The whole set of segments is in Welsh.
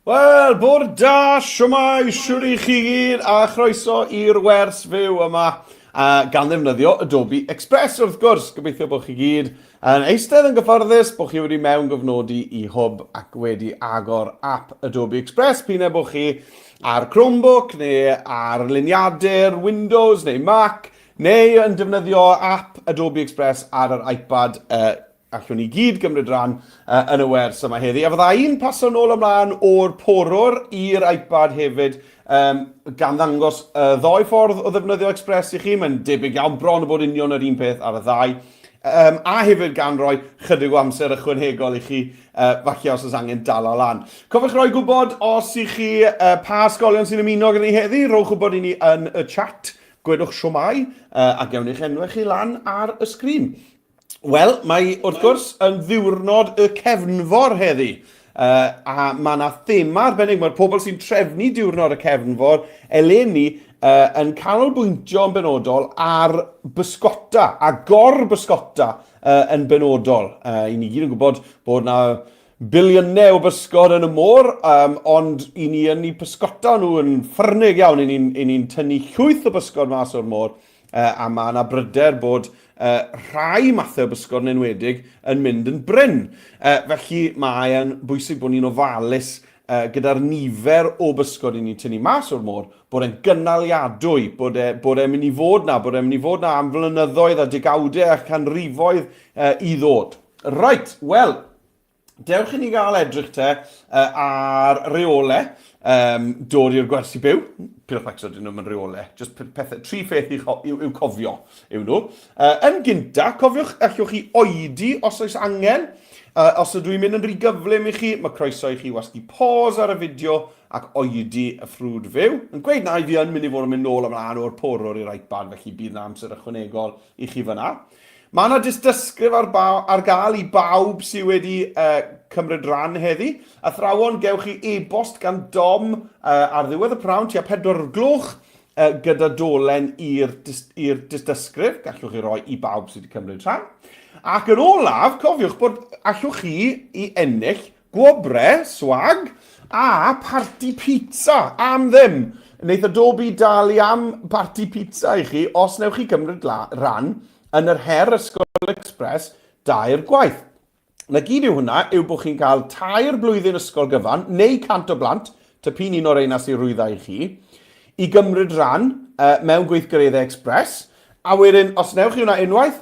Wel, bore da, siwmai, siwr i chi gyd, a chroeso i'r wers fyw yma, uh, gan ddefnyddio Adobe Express, wrth gwrs. Gobeithio bod chi gyd yn eistedd yn gyfforddus, bod chi wedi mewn gyfnodi i hwb ac wedi agor app Adobe Express, p'un bod chi ar Chromebook neu ar liniadur Windows neu Mac, neu yn defnyddio app Adobe Express ar yr iPad uh, Allwn ni gyd gymryd rhan uh, yn y wers yma heddi. A fydda i'n paso nôl ymlaen o'r porwr i'r iPad hefyd, um, gan ddangos y uh, ddoi ffordd o ddefnyddio Express i chi. Mae'n debyg iawn bron o bod union yr un peth ar y ddau. Um, a hefyd gan roi chydig o amser ychwanegol i chi, uh, falle os oes angen dala lan. Cofiwch roi gwybod os i chi uh, pa ysgolion sy'n ymuno gyda ni heddi, rhowch wybod i ni yn y chat, gwedwch siwmai, uh, a gewn eich enwau chi lan ar y sgrin. Wel, mae wrth gwrs yn ddiwrnod y cefnfor heddi. Uh, a mae yna thema arbennig, mae'r pobl sy'n trefnu diwrnod y cefnfor eleni uh, yn canolbwyntio yn benodol ar bysgota, a gor-bysgota uh, yn benodol. Uh, I ni gyd yn gwybod bod yna biliynau o bysgod yn y môr, um, ond i ni yn eu pysgota nhw yn ffyrnig iawn, i ni'n ni tynnu llwyth o bysgod mas o'r môr, Uh, a mae yna bryder bod uh, rhai mathau o bysgod yn enwedig yn mynd yn brin. Uh, felly mae'n bwysig bod ni'n ofalus uh, gyda'r nifer o bysgod i ni'n tynnu mas o'r môr, bod e'n gynaliadwy, bod e, bod e'n mynd i fod na, bod e'n mynd i fod na am flynyddoedd a degawdau a chanrifoedd uh, i ddod. Right, wel, Dewch i ni gael edrych te uh, ar reole um, dod i'r gwersi byw. Pidwch becso, dyn nhw'n reole. Just pethau, tri pheth i'w, i'w, i'w cofio yw nhw. Uh, yn gynta, cofiwch allwch chi oedi os oes angen. Uh, os ydw i'n mynd yn rhy gyflym i chi, mae croeso i chi wasgu pause ar y fideo ac oedi y ffrwd fyw. Yn gweud na i fi yn mynd i fod yn mynd nôl ymlaen o'r porwr i'r iPad, felly bydd na amser ychwanegol i chi fyna. Mae yna dystysgrif ar, ba, ar gael i bawb sydd wedi uh, cymryd rhan heddi. Athrawon, gewch chi e-bost gan Dom uh, ar ddiwedd y prawn tua 4 o'r gloch uh, gyda dolen i'r dystysgrif. Gallwch chi roi i bawb sydd wedi cymryd rhan. Ac yn olaf, cofiwch bod allwch chi i ennill Gwobre, swag, a parti pizza am ddim. Wneith Adobe dalu am parti pizza i chi os newch chi gymryd rhan yn yr her Ysgol Express dair gwaith. Na gyd yw hwnna yw bod chi'n cael tair blwyddyn ysgol gyfan, neu 100 o blant, ta p'un un o'r reina sy'n rwydda i chi, i gymryd rhan uh, mewn gweithgareddau Express. A wedyn, os newch chi hwnna unwaith,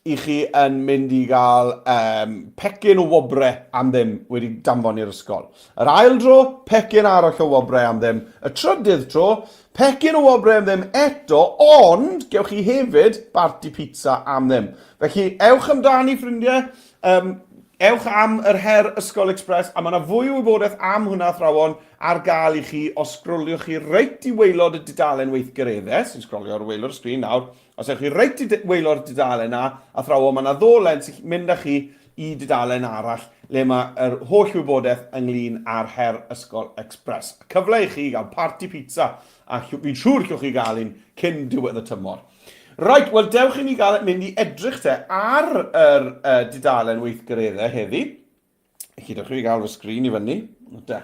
i chi yn mynd i gael um, pecyn o wobre am ddim wedi danfon i'r ysgol. Yr ail dro, pecyn arall o wobre am ddim. Y trydydd tro, pecyn o wobre am ddim eto, ond gewch chi hefyd barti pizza am ddim. Felly, ewch amdani, ffrindiau. Um, ewch am yr her Ysgol Express, a mae yna fwy o wybodaeth am hwnna, athrawon, ar gael i chi os sgroliwch chi reit i waelod y dudalen weithgareddau, sy'n sgrolio ar waelod y sgrin nawr, Os ewch chi reit i waelod y dudalen 'na, athrawon, mae 'na ddolen sy'n mynd â chi i dudalen arall le mae yr holl wybodaeth ynglyn â'r Her Ysgol Express. Cyfle i chi gael parti pizza, a fi'n siŵr llwch chi gael un cyn diwedd y tymor. Right, wel dewch i ni gael mynd i edrych te ar yr uh, dudalen weithgareddau heddi. Felly, dewch i fi gael fy sgrin i fyny. De.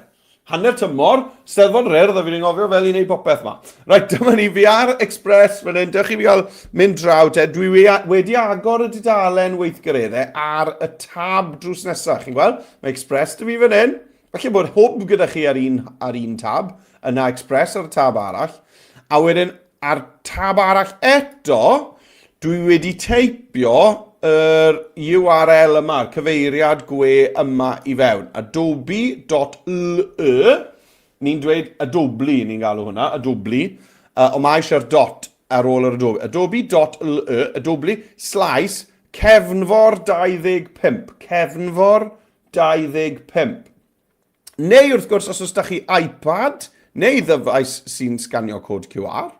Hanner tymor, Steddfod yr Urdd, a fi'n anghofio fel i wneud popeth ma. Reit, dyma ni, fi ar Express fan hyn, dewch i fi gael mynd draw te. Dwi wedi agor y dudalen weithgareddau ar y tab drws nesaf. Chi'n gweld? Mae Express dy fi fan hyn. Falle bod hwb gyda chi ar un, ar un tab, yna Express ar y tab arall. A wedyn A'r tab arall eto, dwi wedi teipio yr URL yma, cyfeiriad gwe yma i fewn. Adobe.ly, ni'n dweud Adobe, ni'n galw hwnna, Adobe, uh, ond mae eisiau'r dot ar ôl yr Adobe. Adobe.ly, Adobe, slaes, cefnfor 25. Cefnfor 25. Neu wrth gwrs, os oes da chi iPad neu ddyfais sy'n sganio cod QR,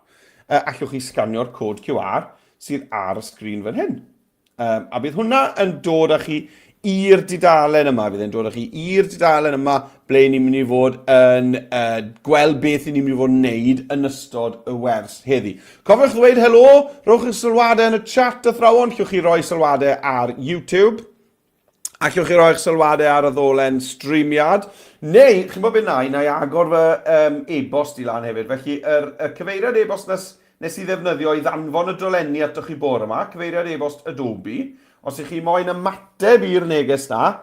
uh, allwch chi sganio'r cod QR sydd ar y sgrin fan hyn. Um, a bydd hwnna yn dod â chi i'r dudalen yma. Bydd e'n dod â chi i'r dudalen yma ble ni'n mynd i fod yn uh, gweld beth ni'n mynd i fod yn neud yn ystod y wers heddi. Cofiwch ddweud helo, rhowch eich sylwadau yn y chat athrawon, llwch chi roi sylwadau ar YouTube. Allwch chi roi eich sylwadau ar y ddolen streamiad, neu, chi'n bod beth na i, na i agor fy um, e-bost i lan hefyd. Felly, yr, y cyfeiriad e-bost nes, nes i ddefnyddio i ddanfon y dolenni atoch chi bore yma, cyfeiriad e-bost Adobe, os ych chi moyn ymateb i'r neges na,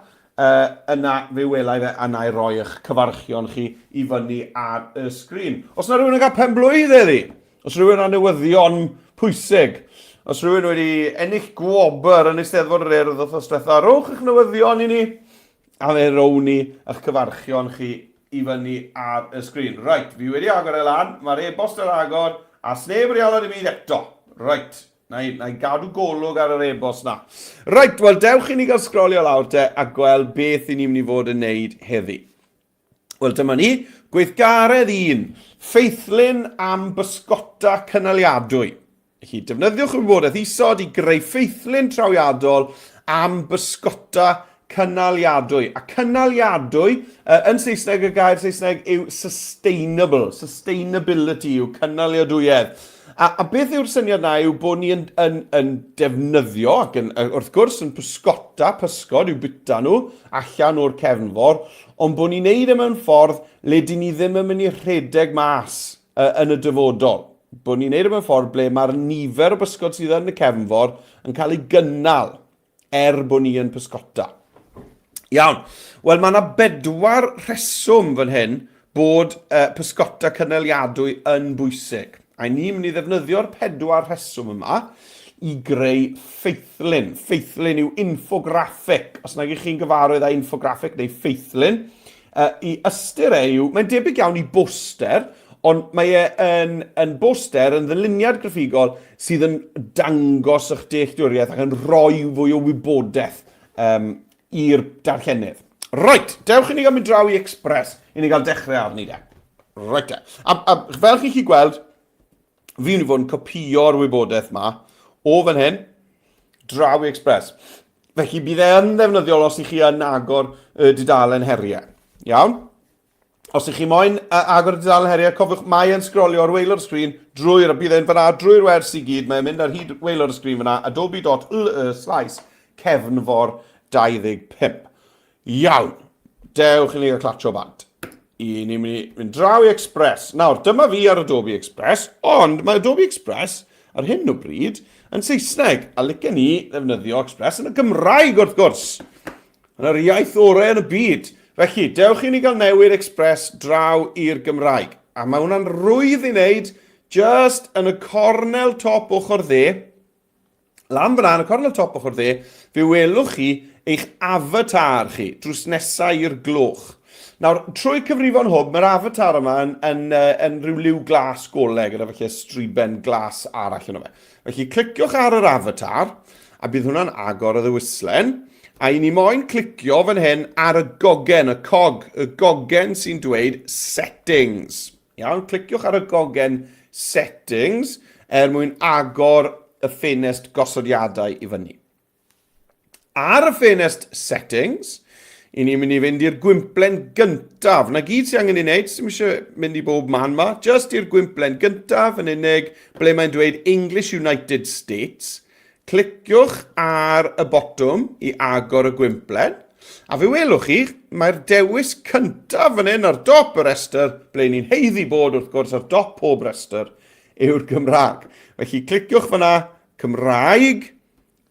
uh, yna fe welai fe a na i roi eich cyfarchion chi i fyny ar y sgrin. Os na rhywun yn cael pen blwydd heddi, Os rhywun â newyddion pwysig, os rhywun wedi ennill gwobr yn Eisteddfod yr Urdd wythnos diwetha, rowch eich newyddion i ni, a fe rown ni eich cyfarchion chi i fyny ar y sgrin. Reit, fi wedi agor e lan, mae'r e-bost ar agor, a sneb wedi alwad i byd eto. Reit, na i, na i gadw golwg ar yr e-bost na. Reit, wel dewch i ni gael sgrolio lawr te a gweld beth i ni'n mynd i fod yn neud heddi. Wel, dyma ni. Gweithgaredd 1. Ffeithlun am bysgota cynaliadwy. Felly, defnyddiwch y wybodaeth isod i greu ffeithlun trawiadol am bysgota cynaliadwy. A cynaliadwy, uh, yn Saesneg, y gair Saesneg yw sustainable. Sustainability yw cynaliadwyedd. A, a beth yw'r syniad na yw bod ni yn, yn, yn defnyddio ac yn, wrth gwrs yn pysgota pysgod i'w bwyta nhw allan o'r cefnfor, ond bod ni'n neud e mewn ffordd le dyn ni ddim yn mynd i rhedeg mas uh, yn y dyfodol. Bod ni'n neud e mewn ffordd ble mae'r nifer o bysgod sydd yn y cefnfor yn cael ei gynnal er bod ni yn pysgota. Iawn. Wel, mae yna bedwar rheswm fan hyn bod uh, pysgota cynaliadwy yn bwysig. A ni'n mynd i ddefnyddio'r pedwar rheswm yma i greu ffeithlun. Ffeithlun yw infograffig. Os nag ych chi'n gyfarwydd â infograffig neu ffeithlun, uh, i ystyr e yw, mae'n debyg iawn i boster, ond mae e yn, yn boster, yn ddyluniad graffigol sydd yn dangos eich dealltwriaeth ac yn rhoi fwy o wybodaeth um, i'r darllenydd. Reit, dewch i ni gael mynd draw i Express, i ni gael dechrau arni de. Reit de. A, a fel chi'n chi gweld, fi'n mynd i fod yn copio'r wybodaeth ma o fan hyn, draw i Express. Felly bydd e yn ddefnyddiol os ych chi yn agor y dudalen heriau. Iawn? Os ych chi moyn agor y dudalen heriau, cofiwch mae e'n sgrolio ar waelod y sgrin drwy'r, bydd e'n fyna drwy'r wers i gyd, mae'n mynd ar hyd waelod y sgrin fyna, adobe.ly slaes cefnfor 25. Iawn, dewch i ni gael clatsio bant. I ni'n mynd i fynd draw i Express. Nawr, dyma fi ar Adobe Express, ond mae Adobe Express ar hyn o bryd yn Saesneg, a licen ni ddefnyddio Express yn y Gymraeg wrth gwrs. Yn yr iaith orau yn y byd. Felly, dewch i ni gael newid Express draw i'r Gymraeg. A mae hwnna'n rwydd i wneud just yn y cornel top ochr dde. Lan fyna, yn y cornel top ochr dde, fe welwch chi eich avatar chi drws nesau i'r gloch. Nawr, trwy cyfrifon hwb, mae'r avatar yma yn, yn, yn, yn rhyw liw glas golau gyda felly striben glas arall yno fe. Felly cliciwch ar yr avatar, a bydd hwnna'n agor y ddewislen, a i ni moyn clicio fan hyn ar y gogen, y cog, y gogen sy'n dweud settings. Iawn, cliciwch ar y gogen settings er mwyn agor y ffenest gosodiadau i fyny. Ar y ffenest settings, i ni'n mynd i fynd i'r gwymplen gyntaf. Na gyd sy'n angen ei wneud, sy'n eisiau mynd i bob man ma, just i'r gwymplen gyntaf yn unig, ble mae'n dweud English United States. Cliciwch ar y botwm i agor y gwymplen, a fe welwch chi, mae'r dewis cyntaf fan hyn ar dop y restr, ble ni'n heiddi bod wrth gwrs ar dop pob restr, yw'r Gymraeg. Felly cliciwch fyna, Cymraeg,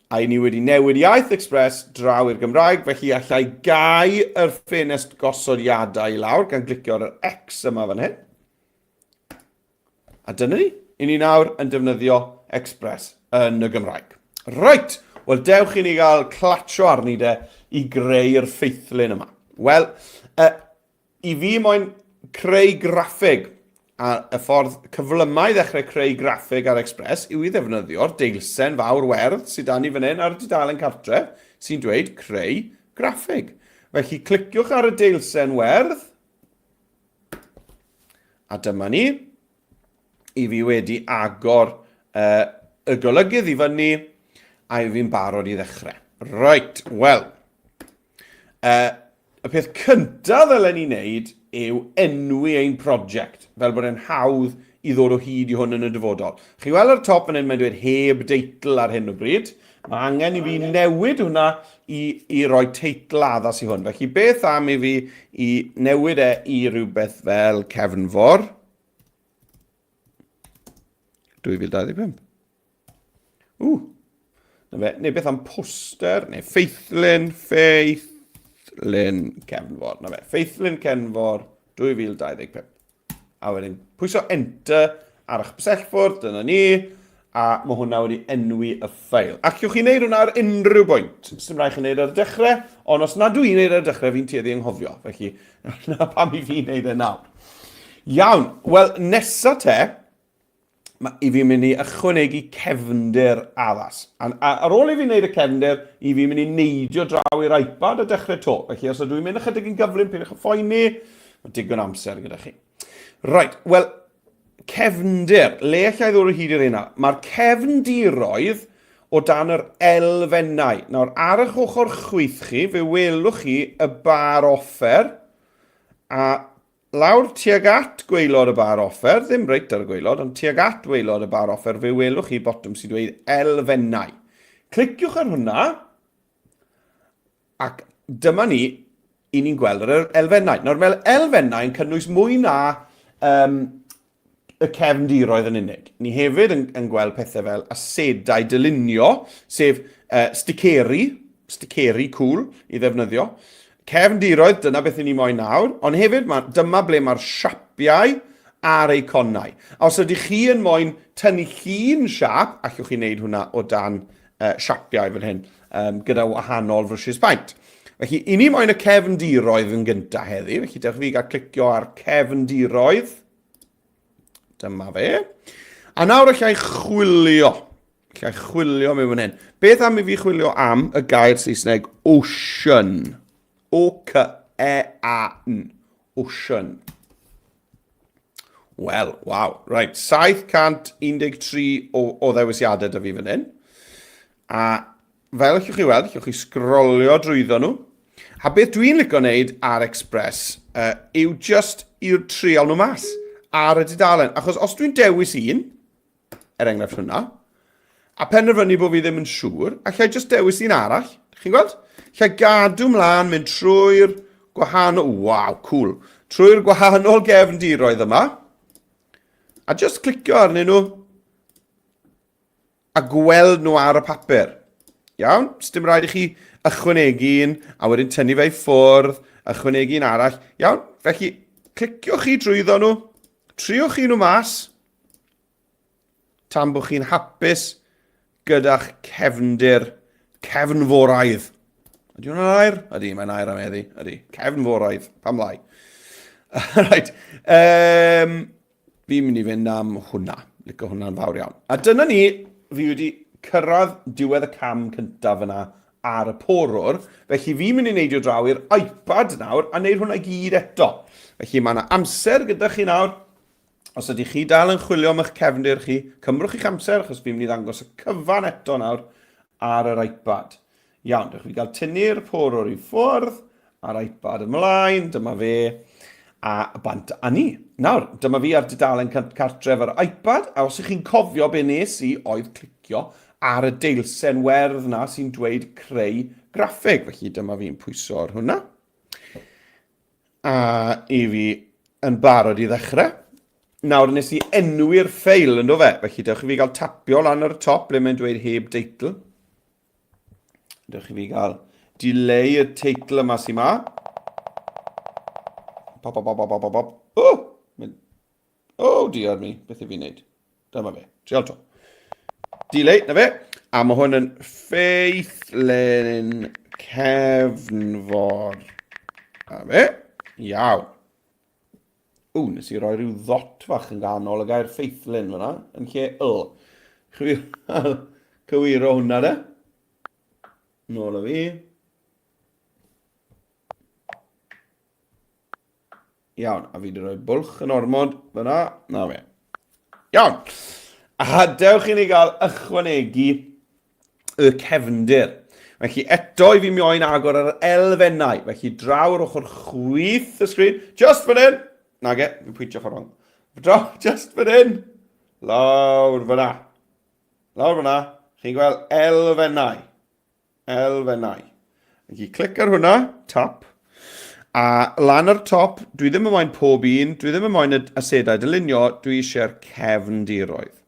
A i ni wedi newid iaith Express draw i'r Gymraeg, felly allai gau yr ffenest gosodiadau i lawr gan glicio ar yr X yma fan hyn. A dyna ni, i ni nawr yn defnyddio Express yn y Gymraeg. Reit, wel dewch i ni gael clatsio arni de i greu'r ffeithlun yma. Wel, uh, I fi moyn creu graffig, a y ffordd cyflymau i ddechrau creu graffig ar Express yw i ddefnyddio'r deilsen fawr werdd sydd dan ni fan hyn ar y dudalen cartref sy'n dweud creu graffig. Felly cliciwch ar y deilsen werdd, a dyma ni. I fi wedi agor uh, y golygydd i fyny, a i fi'n barod i ddechrau. Right, wel, uh, Y peth cyntaf ddylen ni wneud yw enwi ein prosiect, fel bod e'n hawdd i ddod o hyd i hwn yn y dyfodol. Chi weld ar y top fan hyn mae'n dweud heb deitl ar hyn o bryd. Mae angen i fi newid hwnna i, i roi teitl addas i hwn. Felly beth am i fi i newid e i rhywbeth fel Cefnfor 2025. Ww. Na fe, neu beth am poster, neu ffeithlun, ffeithlun cefnfor. Na fe, ffeithlun cefnfor 2025. A wedyn pwyso enter ar eich bysellfwrdd, dyna ni, a mae hwnna wedi enwi y ffeil. Allwch chi wneud hwnna ar unrhyw bwynt. Sdim rhaid chi wneud ar y dechrau, ond os nad dwi'n wneud ar y dechrau, fi'n tueddu anghofio. Felly, na pam i fi wneud e nawr. Iawn, wel, nesa te, mae, i fi'n mynd i ychwanegu cefndir addas. A, a, ar ôl i fi wneud y cefndir, i fi'n mynd i neidio draw i'r iPad a dechrau to. Felly os ydw i'n mynd ychydig yn gyflym, peidiwch â phoeni, mae digon amser gyda chi. Right, wel, cefndir. Le allai ddod o hyd i'r un Mae'r cefndiroedd o dan yr elfennau. Nawr, ar eich ochr chwith chi, fe welwch chi y bar offer, a Lawr tuag at gwaelod y bar offer, ddim reit ar y gwaelod, ond tuag at waelod y bar offer, fe welwch chi botwm sy'n dweud elfennau. Cliciwch ar hwnna, ac dyma ni, i ni'n gweld yr elfennau. Nawr, mae'r elfennau yn cynnwys mwy na um, y cefndiroedd yn unig. Ni hefyd yn, yn gweld pethau fel asedau dylunio, sef uh, sticeri, sticeri cool i ddefnyddio. Cefndiroedd, dyna beth i ni moyn nawr, ond hefyd ma, dyma ble mae'r siapiau a'r eiconau. A os ydych chi yn moyn tynnu llun siap, allwch chi wneud hwnna o dan uh, siapiau fel hyn, um, gyda wahanol frwshys paent. Felly, i ni moyn y cefndiroedd yn gyntaf heddi, felly dewch i fi gael clicio ar cefndiroedd. Dyma fe. A nawr allai chwilio. Allai chwilio mewn fan hyn. Beth am i fi chwilio am y gair Saesneg ocean? O-C-E-A-N. Ocean. Wel, waw. Right, 713 o, o ddewisiadau da fi fan hyn. A fel allwch chi weld, allwch chi sgrolio drwyddo nhw. A beth dwi'n licio wneud ar Express uh, yw just i'r trial nhw mas ar y dudalen. Achos os dwi'n dewis un, er enghraifft hwnna, a penderfynu bod fi ddim yn siŵr, allai just dewis un arall. Chi'n gweld? Allai gadw mlaen, mynd trwy'r gwahanol... Waw, cool. Trwy'r gwahanol gefndiroedd yma. A just clicio arnyn nhw a gweld nhw ar y papur. Iawn? Sdim rhaid i chi ychwanegu un, a wedyn tynnu fe i ffwrdd, ychwanegu un arall. Iawn? Felly, cliciwch chi drwyddo nhw, triwch chi nhw mas, tan bod chi'n hapus gyda'ch cefndir cefnforaidd. Ydy hwnna'n air? Ydy, mae'n air am heddi. Ydy, cefnforaidd. Pam lai? right. Um, Fi'n mynd i fynd am hwnna. Licio hwnna'n fawr iawn. A dyna ni, fi wedi cyrraedd diwedd y cam cyntaf yna ar y porwr. Felly fi'n mynd i neidio draw i'r iPad nawr a wneud hwnna i gyd eto. Felly mae yna amser gyda chi nawr. Os ydych chi dal yn chwilio am eich cefndir chi, cymrwch eich amser, achos fi'n mynd i ddangos y cyfan eto nawr ar yr iPad. Iawn, dewch fi gael tynnu'r porwr i ffwrdd, a'r iPad ymlaen, dyma fe, a bant â ni. Nawr, dyma fi ar dudalen cartref yr iPad, a os ych chi'n cofio be nes i oedd clicio ar y deilsen werdd na sy'n dweud creu graffig. Felly dyma fi'n pwyso ar hwnna. A i fi yn barod i ddechrau. Nawr nes i enwi'r ffeil yn do fe, felly dewch i fi gael tapio lan ar y top ble mae'n dweud heb deitl. Dewch i fi gael dileu y teitl yma sy'n ma. Pop, pop, pop, pop, pop, pop. Oh! Oh, dear me. Beth i fi'n neud? Dyma fe. Trial to. Dileu, na fe. A mae hwn yn ffeithlun cefnfor. Na fe. Iawn. Ww, nes i roi rhyw ddot fach yn ganol y gair ffeithlun fyna, yn lle yl. Chwi cywiro hwnna de. Nôl o fi. Iawn, a fi wedi rhoi bwlch yn ormod fyna. Na fe. Iawn. A dewch i ni gael ychwanegu y cefndir. Felly eto i fi mioen agor ar elfennau. Felly draw yr ochr chwith y sgrin. Just fan hyn. Nage, fi'n pwyntio ffordd wrong. Draw, just fan hyn. Lawr fyna. Lawr fyna. Chi'n gweld elfennau. Elfennau. Felly clic ar hwnna, tap. A lan ar top, dwi ddim yn moyn pob un, dwi ddim yn moyn y asedau dylunio, dwi eisiau'r cefndiroedd.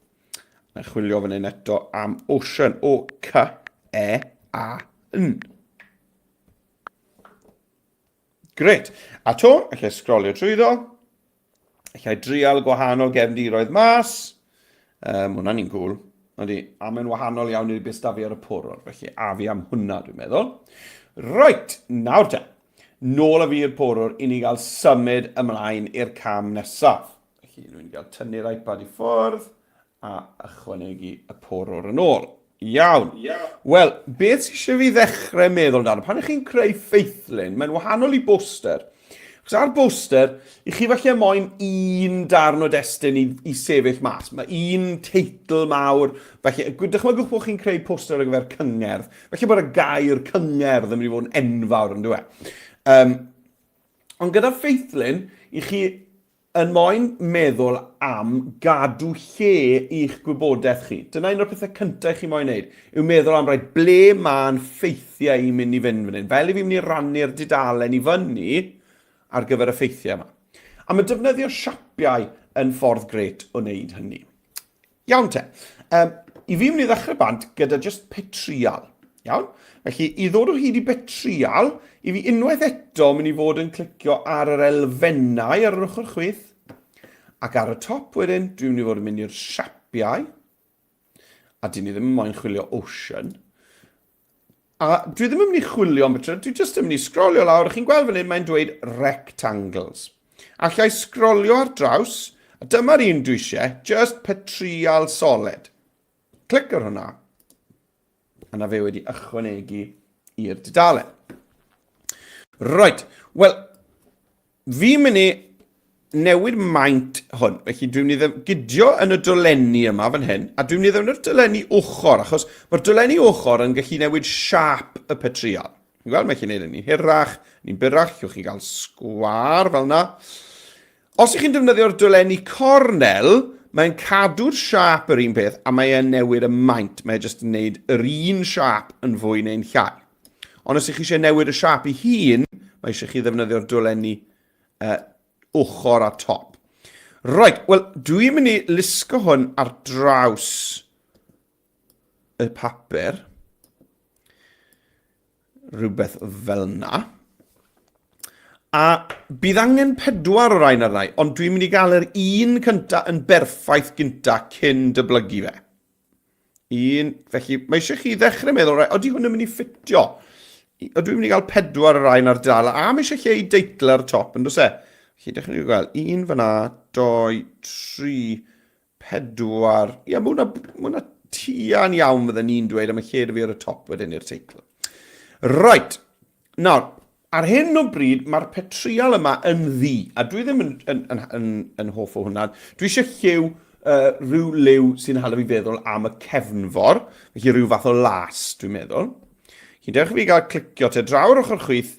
Na chwilio fan hyn eto am ocean, O, C, E, A, N. Gret. A to, allai sgrolio trwyddo. Allai drial gwahanol gefndiroedd mas. Um, hwnna'n un cool. Ydy, a mae'n wahanol iawn i'r beth fi ar y porwr, felly a fi am hwnna, dwi'n meddwl. Reit, nawr te. Nôl a fi i'r porwr i ni gael symud ymlaen i'r cam nesaf. Felly, dwi'n gael tynnu'r iPad i ffwrdd a ychwanegu y porwr yn ôl. Iawn. Wel, beth sydd eisiau fi ddechrau meddwl amdano? Pan ych chi'n creu ffeithlun, mae'n wahanol i boster. Chos ar boster, i chi falle moyn un darn o destun i, i sefyll mas. Mae un teitl mawr. Felly, dychmygwch bod chi'n creu poster ar gyfer cyngerdd. Felly bod y gair cyngerdd yn mynd i fod yn enfawr, yn dweud. Um, ond gyda ffeithlun, i chi yn moyn meddwl am gadw lle i'ch gwybodaeth chi. Dyna un o'r pethau cyntaf chi moyn wneud, yw meddwl am rhaid ble mae'n ffeithiau i'n mynd i fynd fan hyn. Fel i fi mynd i rannu'r dudalen i fyny ar gyfer y ffeithiau yma. A mae defnyddio siapiau yn ffordd gret o wneud hynny. Iawn te. Um, I fi mynd i ddechrau bant gyda just petrial. Iawn? Felly, i ddod o hyd i betrial, i fi unwaith eto mynd i fod yn clicio ar yr elfennau ar yr ochr chwith. Ac ar y top wedyn, dwi'n mynd i fod yn mynd i'r siapiau. A dyn ni ddim yn moyn chwilio ocean. A dwi ddim yn mynd i chwilio am beth, dwi jyst yn mynd i sgrolio lawr, a chi'n gweld fan hyn mae'n dweud rectangles. Allai sgrolio ar draws, a dyma'r un dwi eisiau, just petrial solid. Clic ar hwnna, a na fe wedi ychwanegu i'r dudalen. Right, wel, Fi'n mynd i newid maint hwn. Felly dwi'n mynd i gydio yn y dolenni yma fan hyn, a dwi'n mynd i ddefnyddio'r dolenni ochr, achos mae'r dolenni ochr yn gallu newid siâp y petriol. Chi'n gweld, mae'n gallu gwneud yn hirach, ni'n byrrach, llwch chi gael sgwar fel yna. Os ych chi'n defnyddio'r dolenni cornel, mae'n cadw'r siâp yr un peth, a mae e'n newid y maint. Mae e jyst yn gwneud yr un siâp yn fwy neu'n llai. Ond os ych chi eisiau newid y siâp ei hun, mae eisiau chi ddefnyddio'r dolenni uh, ochr a top. Right, wel, dwi'n mynd i lusgo hwn ar draws y papur. Rhywbeth fel yna. A bydd angen pedwar o rain arnau, ond dwi'n mynd i gael yr un cynta yn berffaith gynta cyn dyblygu fe. Un, felly mae eisiau chi ddechrau meddwl, right, oeddi hwn yn mynd i ffitio? Ydw i'n mynd i gael pedwar yr ain ar dal, a mae eisiau lle i deitl ar y top, yn does e? Felly, dechrau ni gweld, un fyna, doi, tri, pedwar. Ie, mae hwnna, mae hwnna tua'n iawn fydden ni'n dweud am y lle fi ar y top wedyn i'r teitl. Right, Nawr, ar hyn o bryd, mae'r petrial yma yn ddu, a dwi ddim yn, yn, yn, yn, yn hoff o hwnna. Dwi eisiau lliw, uh, rhyw liw sy'n hala fi feddwl am y cefnfor, felly rhyw fath o las, dwi'n meddwl. Chi'n dewch i fi gael clicio te draw'r ochr chwith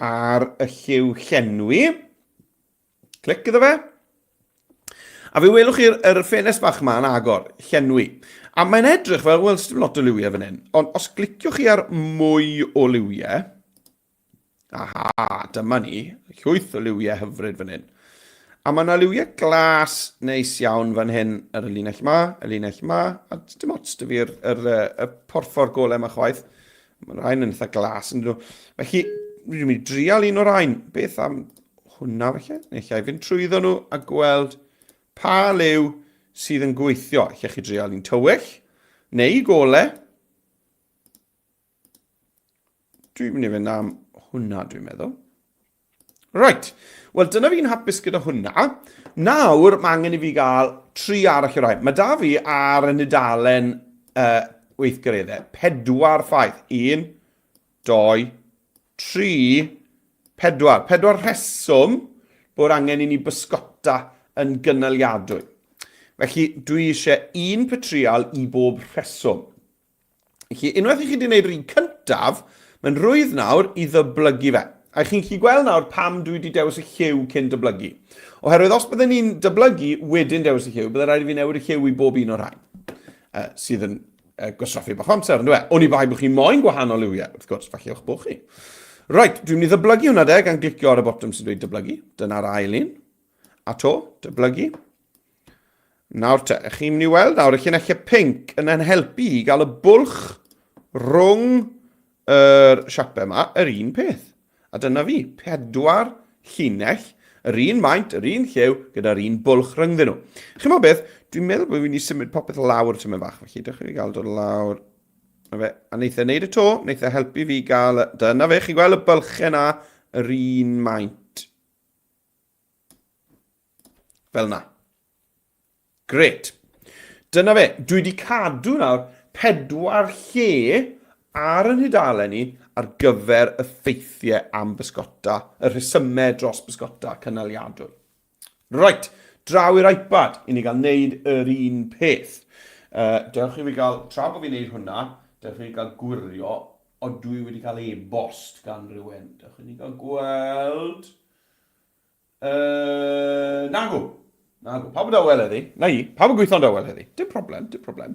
ar y lliw llenwi. Clic iddo fe. A fe welwch chi'r er ffenest bach yma yn agor, llenwi. A mae'n edrych fel, wel, dim lot o liwiau fan hyn. Ond os cliciwch chi ar mwy o liwiau, aha, dyma ni, llwyth o liwiau hyfryd fan hyn. A mae yna liwiau glas neis iawn fan hyn ar y linell ma, y linell ma, a dim ots dy fi'r er, er, y porffor golau yma chwaith. Mae rhain yn eitha glas yn dyn nhw. Felly, dwi'n mynd i drial un o'r rhain. Beth am hwnna felly? Neu lle i fynd trwyddo nhw a gweld pa liw sydd yn gweithio. Lle chi drial un tywyll neu gole. Dwi'n mynd i fynd am hwnna, dwi'n meddwl. Right, wel dyna fi'n hapus gyda hwnna. Nawr mae angen i fi gael tri arall o rai. Mae da fi ar y nudalen uh, weithgareddau pedwar ffaith. Un, doi, tri, pedwar. Pedwar rheswm bod angen i ni bysgota yn gynaliadwy. Felly dwi eisiau un petrial i bob rheswm. Felly, unwaith i chi wedi gwneud yr un cyntaf, mae'n rhwydd nawr i ddyblygu fe. A chi'n gallu gweld nawr pam dwi wedi dewis y lliw cyn dyblygu. Oherwydd os bydden ni'n dyblygu wedyn dewis y lliw, bydde rhaid i fi newid y lliw i bob un o'r rhain, uh, sydd yn gwastraffu bach o amser, yn dweud? Oni bai bod chi moyn gwahanol liwiau, wrth gwrs, falle o'ch bod chi. Right, dwi'n mynd i ddyblygu hwnna de, gan glicio ar y botwm sy'n dweud dyblygu. Dyna'r ail un. A to, dyblygu. Nawr te, chi'n mynd i weld nawr y llinellau pinc yn yn helpu i gael y bwlch rhwng yr siapau yma, yr un peth. A dyna fi, pedwar llinell, yr un maint, yr un lliw, gyda'r un bwlch rhyngddyn nhw. Chi'n meddwl beth, dwi'n meddwl bod fi'n mynd i symud popeth lawr tymed bach, felly dewch i fi gael dod lawr. Na fe, a wneith e wneud y to, wneith e helpu fi gael, dyna fe, chi'n gweld y bylchau na, yr un maint. Fel na. Grêt. Dyna fe. Dwi wedi cadw nawr pedwar lle ar yn nhudalen ni ar gyfer y ffeithiau am bysgota, y rhesymau dros bysgota cynaliadwy. Right, draw i'r iPad i ni gael neud yr un peth. Uh, dewch i fi gael, tra bod fi'n neud hwnna, dewch i fi gael gwirio, o dwi wedi cael e-bost gan rhywun. Dewch i ni gael gweld. Uh, nagw. Nagw. Pawb yn dawel heddi? Na i. Pawb yn gweithio'n dawel heddi. Dim problem, dim problem.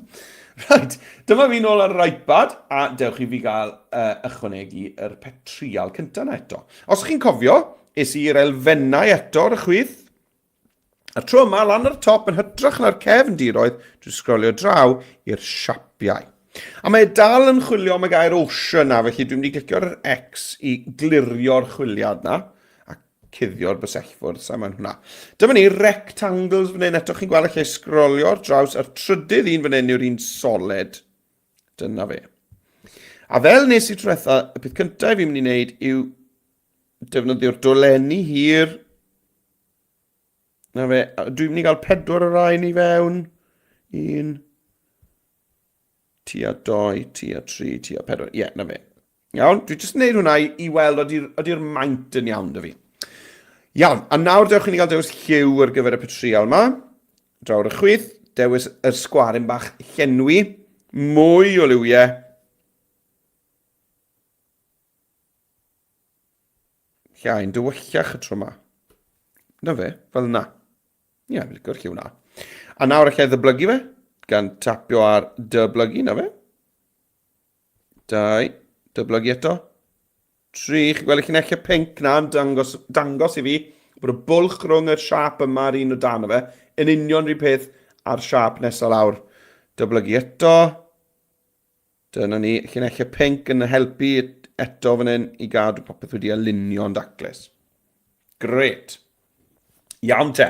Right, dyma fi nôl ar yr iPad, a dewch i fi gael uh, ychwanegu yr petrial cyntaf na eto. Os chi'n cofio, es i'r elfennau eto ar y chwith, a tro yma, lan ar y top, yn hytrach na'r cefn diroedd, dwi'n sgrolio draw i'r siapiau. A mae e dal yn chwilio am y gair ocean na, felly dwi'n mynd i glicio ar yr X i glirio'r chwiliad na. A cuddio'r bysellfwrdd, sa'n moyn hwnna. Dyma ni, rectangles fan hyn, eto chi'n gweld allai sgrolio ar draws, a'r trydydd un fan hyn yw'r un solid. Dyna fe. A fel nes i tro diwetha, y peth cyntaf fi'n mynd i wneud yw defnyddio'r dolenni hir. Na fe, dwi'n mynd i gael pedwar o rai ni fewn. Un, tua doi, tua tri, tua pedwar. Ie, yeah, na fe. Iawn, dwi jyst yn neud hwnna i, i weld ydy'r ydy maint yn iawn dy fi. Iawn, a nawr dewch i ni gael dewis lliw ar gyfer y petrial yma. Draw ar y chwith, dewis yr sgwaryn bach llenwi, mwy o liwiau. Llai yn dywyllach y tro yma. Na fe, fel yna. Ie, yeah, fi'n licio'r lliw na. A nawr allai ddyblygu fe, gan tapio ar dyblygu, na fe. Dau, dyblygu eto. Tri, chi'n gweld y llinellau pinc na yn dangos, dangos i fi bod y bwlch rhwng y siap yma a'r un o dan o fe yn union rhyw peth a'r siap nesaf lawr. Dyblygu eto. Dyna ni, llinellau pinc yn helpu eto fan hyn i gadw popeth wedi alinio'n daclus. Grêt. Iawn te.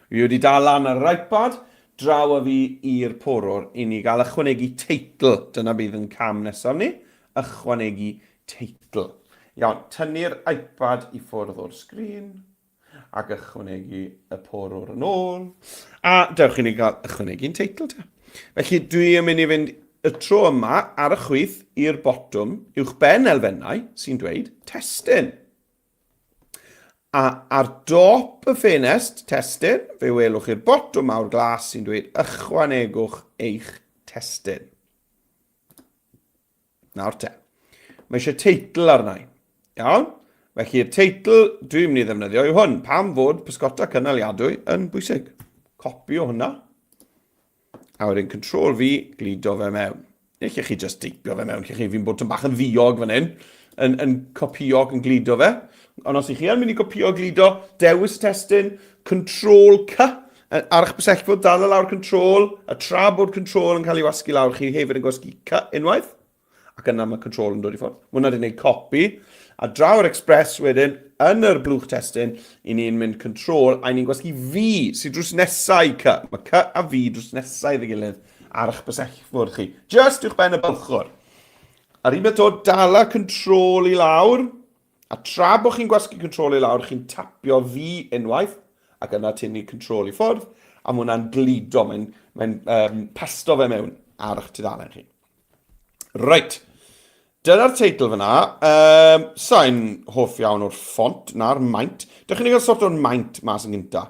Fi wedi dal lan ar yr iPad, draw â fi i'r porwr i ni gael ychwanegu teitl. Dyna bydd yn cam nesaf ni, ychwanegu teitl. Iawn, tynnu'r iPad i ffwrdd o'r sgrin ac ychwanegu y porwr yn ôl. A dewch i ni gael ychwanegu'n teitl te. Felly dwi yn mynd i fynd y tro yma ar y chwith i'r botwm uwch ben elfennau sy'n dweud testun. A ar dop y ffenest testun, fe welwch chi'r botwm mawr glas sy'n dweud ychwanegwch eich testun. Nawr te. Mae eisiau teitl arna i. Iawn? Felly'r teitl dwi'n mynd i ddefnyddio yw hwn. Pam fod pysgota cynaliadwy yn bwysig? Copi o hwnna. A wedyn Control V, gludo fe mewn. Neu lle chi just deipio fe mewn, lle chi fi'n bod yn bach yn ddiog fan hyn, yn, yn copio ac yn gludo fe. Ond os ych chi yn mynd i gopio gludo, dewis testun, Control C, ar eich bysellfwrdd, dal y lawr Control, a tra bod Control yn cael ei wasgu lawr, chi hefyd yn gwasgu C unwaith. Ac yna mae control yn dod i ffwrdd. Mae hwnna wedi gwneud copi. A draw yr express wedyn, yn yr blwch testun, i ni'n mynd control, a i ni'n gwasgu V, sydd drws nesau i C. Mae C a V drws nesau iddi gilydd ar eich bysellfwrdd chi. Just uwch ben y bylchwr. A'r un beth o dala control i lawr, a tra bod chi'n gwasgu control i lawr, chi'n tapio V unwaith, ac yna tynnu control i ffwrdd, a mae hwnna'n gludo, mae'n mae um, pasto fe mewn ar eich tudalen chi. Reit. Dyna'r teitl fyna. Um, Sa'n hoff iawn o'r ffont na'r maint. Dych chi'n gael sort o'r maint mas yn gynta.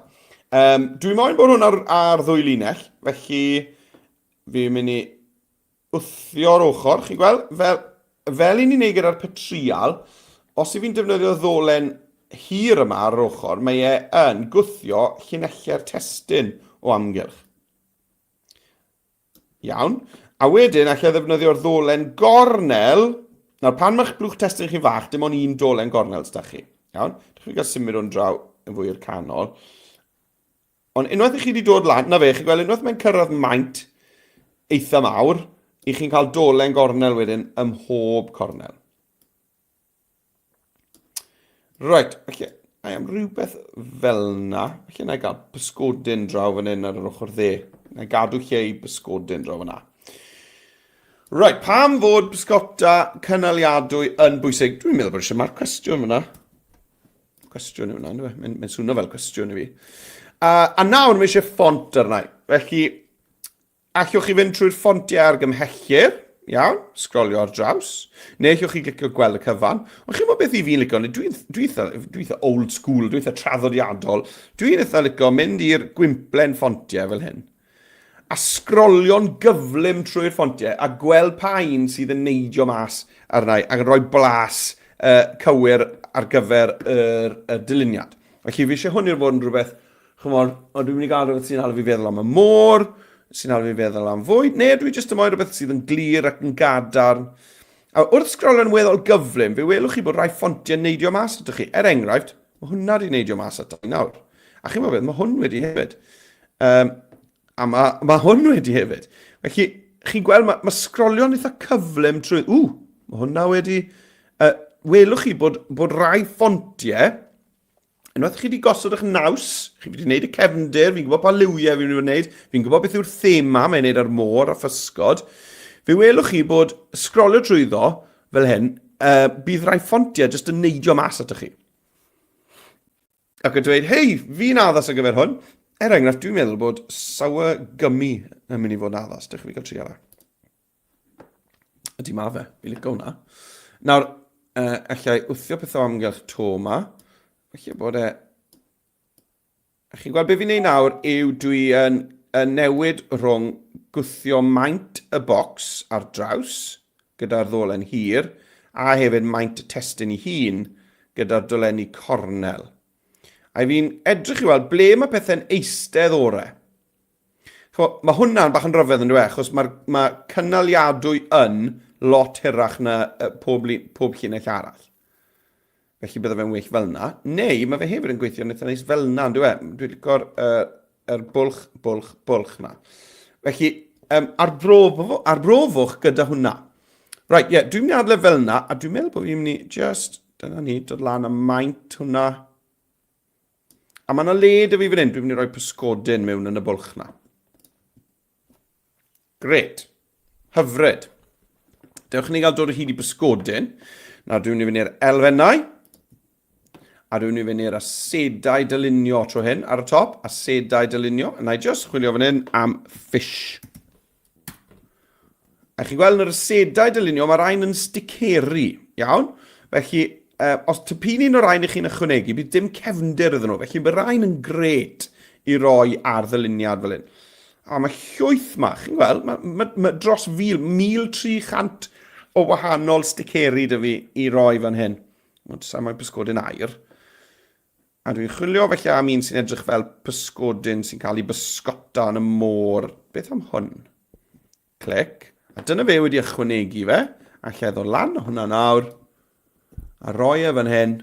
Um, dwi moyn bod hwn ar, ar ddwy linell, felly fi'n mynd i wthio'r ochr. Chi'n gweld? Fel, fel i ni'n neud gyda'r petrial, os i fi'n defnyddio ddolen hir yma ar yr ochr, mae e yn gwthio llinellau'r testun o amgylch. Iawn. A wedyn, allai ddefnyddio'r ddolen gornel. Nawr, pan mae'ch blwch testun chi fach, dim ond un dolen gornel sydd chi. Iawn? Dych chi'n cael symud o'n draw yn fwy i'r canol. Ond unwaith i chi wedi dod lan, na fe, chi'n gweld unwaith mae'n cyrraedd maint eitha mawr, i chi'n cael dolen gornel wedyn ym mhob cornel. Right, felly, I am rhywbeth fel na. Felly na i gael pysgodyn draw fan hyn ar yr ochr dde. Na i gadw lle i bysgodyn draw fanna. Right, pam fod pysgota cynaliadwy yn bwysig? Dwi'n meddwl bod eisiau marc cwestiwn fyna. Cwestiwn yw hwnna, ynddo? Mae'n mae swnio fel cwestiwn i fi. A nawr mae eisiau ffont arna i. Felly, Allwch chi fynd trwy'r ffontiau argymhellir, iawn, sgrolio ar draws, neu allwch chi glicio gweld y cyfan. Ond chi'n gwybod beth i fi'n licio, dwi'n dwi eitha, dwi eitha old school, dwi eitha traddodiadol, dwi'n eitha licio mynd i'r gwymplen ffontiau fel hyn, a sgrolio'n gyflym trwy'r ffontiau a gweld pa un sydd yn neidio mas arna i ac yn rhoi blas uh, cywir ar gyfer yr, y dyluniad. Felly fi eisiau hwn i'r fod yn rhywbeth Chimod, o dwi'n mynd i gael rhywbeth sy'n hala fi feddwl am y môr, sy'n hala fi feddwl am fwyd, neu dwi jyst yn moyn rhywbeth sydd yn glir ac yn gadarn. A wrth sgrolio'n weddol gyflym, fe welwch chi bod rhai ffontiau neidio mas atoch chi. Er enghraifft, mae hwnna wedi neidio mas ato i nawr. A chi'n gwybod beth, mae hwn wedi hefyd. Um, a mae, mae hwn wedi hefyd. Felly, chi'n gweld, mae, mae sgrolio'n eitha cyflym trwy... Ww, mae hwnna wedi... Uh, welwch chi bod, bod rhai ffontiau Unwaith chi wedi gosod eich naws, chi wedi gwneud y cefndir, fi'n gwybod pa liwiau fi'n mynd i wneud, fi'n gwybod beth yw'r thema mae'n gwneud ar môr a physgod, fe welwch chi bod sgrolio trwyddo fel hyn, uh, bydd rhai ffontiau jyst yn neidio mas atoch chi. Ac yn dweud, hei, fi'n addas ar gyfer hwn. Er enghraifft, dwi'n meddwl bod sour gummy yn mynd i fod yn addas. Dewch i fi gael tri arall. Ydy, mae fe. Fi'n licio hwnna. Nawr, uh, allai wthio pethau o amgylch to yma. Felly bod e... A chi'n gweld beth fi'n neud nawr yw dwi yn, yn newid rhwng gwthio maint y bocs ar draws gyda'r ddolen hir a hefyd maint y testun ei hun gyda'r dolenni cornel. A fi'n edrych i weld ble mae pethau'n eistedd orau. Ch'mo', mae hwnna'n bach yn rhyfedd yn dyw e, achos mae'r mae cynaliadwy yn lot hirach na uh, pob, pob llinell arall. Felly bydde fe'n well fel yna. Neu mae fe hefyd yn gweithio'n eitha neis fel yna, yn dyw e? Dwi'n licio'r uh, er bwlch, bwlch, bwlch na. Felly, um, arbrofwch, arbrofwch gyda hwnna. Right, ie, yeah, dwi'n mynd i adle fel yna, a dwi'n meddwl bod fi'n mynd i just, dyna ni, dod lan a maint hwnna. A mae yna le dy fi fan hyn, dwi'n mynd i roi pysgodyn mewn yn y bwlch na. Gret. Hyfryd. Dewch ni gael dod o hyd i bysgodyn. Nawr dwi'n mynd i fynd i'r elfennau. A dwi'n mynd i fynd i'r asedau dylunio tro hyn ar y top. Asedau dylunio. A na i just chwilio fan hyn am fish. A chi'n gweld yn yr asedau dylunio, mae rhain yn sticeri, iawn? Felly, uh, os typin un o'r rhain i chi'n ychwanegu, bydd dim cefndir iddyn nhw. Felly, mae rhain yn gret i roi ar ddyluniad fel hyn. A mae llwyth ma, chi'n gweld, mae, mae, mae dros fil, 1,300 o wahanol sticeri dy fi i roi fan hyn. Ond sa'n mae pysgodyn air. A dwi'n chwilio felly am un sy'n edrych fel pysgodyn sy'n cael ei bysgota yn y môr. Beth am hwn? Clic. A dyna fe wedi ychwanegu fe. A lle ddod lan o hwnna nawr. A roi e fan hyn.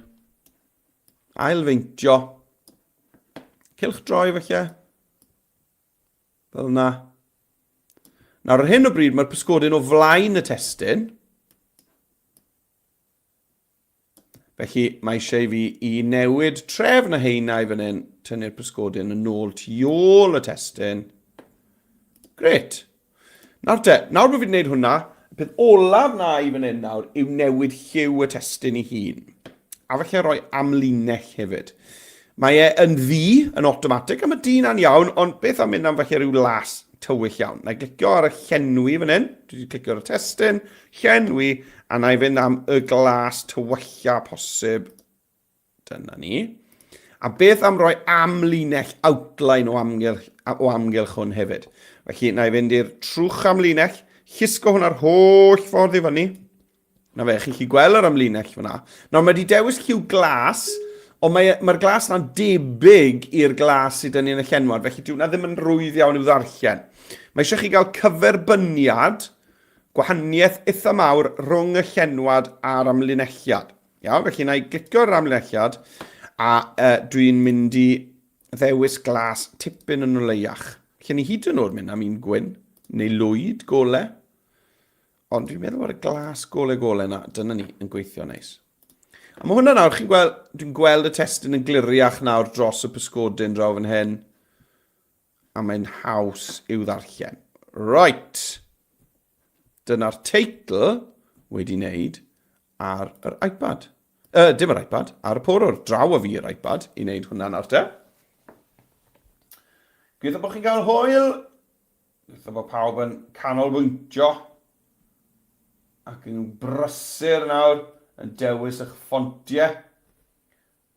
Ailfeintio. Cylch droi felly. Fel yna. Nawr ar hyn o bryd mae'r pysgodyn o flaen y testun. Felly mae eisiau i fi i newid trefn y heina i fan hyn, tynnu'r pysgodyn yn ôl tu ôl y testun. Gret. Nawr te, nawr bod fi wedi gwneud hwnna, y peth olaf na i fan hyn nawr yw newid lliw y testun ei hun. A falle rhoi amlinell hefyd. Mae e yn ddu yn automatic, a mae du na'n iawn, ond beth am mynd am falle rhyw las tywyll iawn. Na i glicio ar y llenwi fan hyn, dwi wedi clicio ar y testun, llenwi, a na i fynd am y glas tywylla posib. Dyna ni. A beth am roi amlinell outline o amgylch, o amgylch hwn hefyd? Felly, na i fynd i'r trwch amlinell, llusgo hwnna'r holl ffordd i fyny. Na fe, chi'n gallu gweld yr amlinell fyna. Nawr, mae wedi dewis lliw glas, Ond mae'r mae glas na'n debyg i'r glas sydd dyn ni yn y llenwad, felly dyw hwnna ddim yn rwydd iawn i'w ddarllen. Mae eisiau chi gael cyferbyniad, gwahaniaeth eitha mawr rhwng y llenwad a'r amlinelliad. Iawn, felly na i glicio ar yr amlinelliad a uh, dwi'n mynd i ddewis glas tipyn yn oleiach. Lle ni hyd yn oed mynd am un gwyn neu lwyd gole. Ond dwi'n meddwl bod y glas gole gole na, dyna ni, yn gweithio neis. A mae hwnna nawr, chi'n gweld, dwi'n gweld y testun yn gliriach nawr dros y pysgodyn draw fan hyn. A mae'n haws i'w ddarllen. Right. Dyna'r teitl wedi wneud ar yr iPad. Dim yr iPad, ar y porwr. Draw a fi yr iPad i wneud hwnna nawr te. Gobeithio bod chi'n cael hwyl. Gobeithio bod pawb yn canolbwyntio ac yn brysur nawr yn dewis eich ffontiau,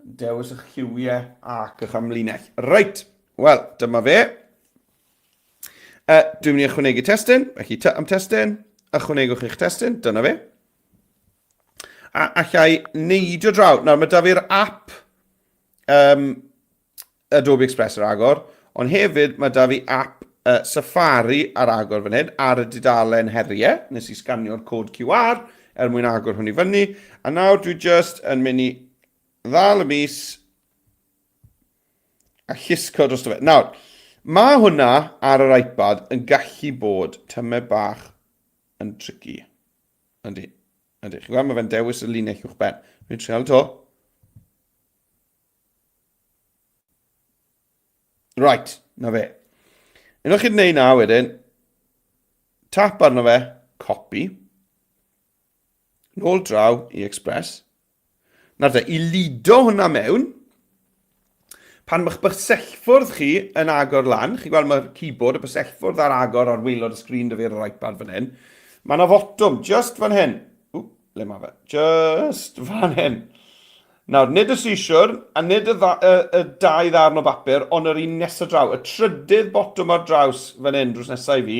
yn dewis eich lliwiau ac eich amlinell. Reit, wel, dyma fe. Dwi'n mynd i ychwanegu testun, felly ty am testun, ychwanegwch eich testun, dyna fe. A allai neidio draw. Nawr, mae da fi'r app um, Adobe Express ar agor, ond hefyd mae da fi app uh, Safari ar agor fan hyn, ar y dudalen heriau. Nes i sganio'r cod QR er mwyn agor hwn i fyny. A nawr dwi just yn mynd i ddal y mis a llusgo dros fe. Nawr, mae hwnna ar yr iPad yn gallu bod tymed bach yn tricky. Yndi, yndi. Chi'n gweld, mae fe'n dewis y linell uwch ben. Dwi'n trial to. Right, na fe. Un o'ch chi'n gwneud na wedyn, tap arno fe, copy, nôl draw i Express. Nawr te, i lido hwnna mewn, pan mae'ch bysellfwrdd chi yn agor lan, chi'n gweld mae'r keyboard, y bysellfwrdd ar agor ar waelod y sgrin dy fi ar yr iPad fan hyn, mae yna fotwm just fan hyn. Ww, le mae fe? Just fan hyn. Nawr, nid y sisiwrn, a nid y, dda, y, y dau ddarn o bapur, ond yr un nesaf draw, y trydydd botwm ar draws fan hyn, drws nesaf i fi,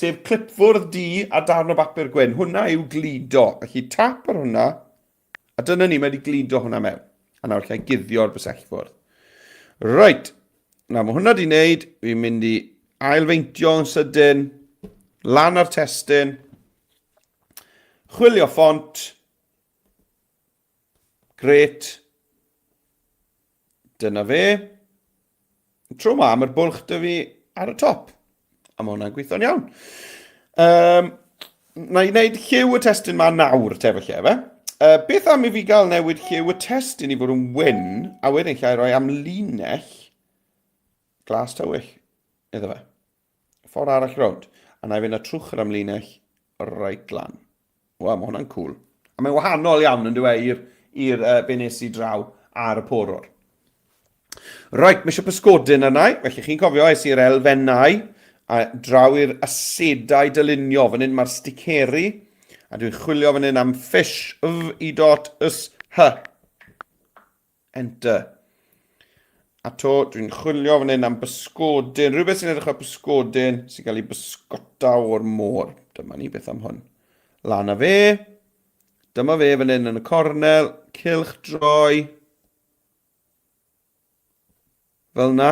sef clipfwrdd du a darn o bapur gwyn. Hwna yw gludo. Felly tap ar hwnna, a dyna ni, mae wedi gludo hwnna mewn. A nawr lle guddio'r bysellfwrdd. Reit, nawr mae hwnna wedi wneud, fi'n mynd i ailfeintio yn sydyn, lan ar testun, chwilio ffont, Grêt. Dyna fe. Tro ma, mae'r bwlch dy fi ar y top. A mae hwnna'n gweithio'n iawn. Um, na i wneud lliw y testun ma nawr, te felly, efe. Uh, beth am i fi gael newid lliw y testun i fod yn wyn, a wedyn lle i roi amlinell glas tywyll iddo fe. Ffordd arall rownd. A na i fynd â trwch yr amlinell reit lan. Wel, mae hwnna'n cool. A mae'n wahanol iawn yn dweud i'r i'r uh, be nes i draw ar y porwr. Right, mae eisiau pysgodyn arna i, felly chi'n cofio es i'r elfennau a draw i'r asedau dylunio. Fan hyn mae'r sticeri, a dwi'n chwilio fan hyn am fish, f, i dot, s, h. Enter. A to, dwi'n chwilio fan hyn am bysgodyn, rhywbeth sy'n edrych fel bysgodyn sy'n cael ei bysgota o'r môr. Dyma ni beth am hwn. Lan a fe. Dyma fe fan hyn yn y cornel. Cylch droi. Fel yna.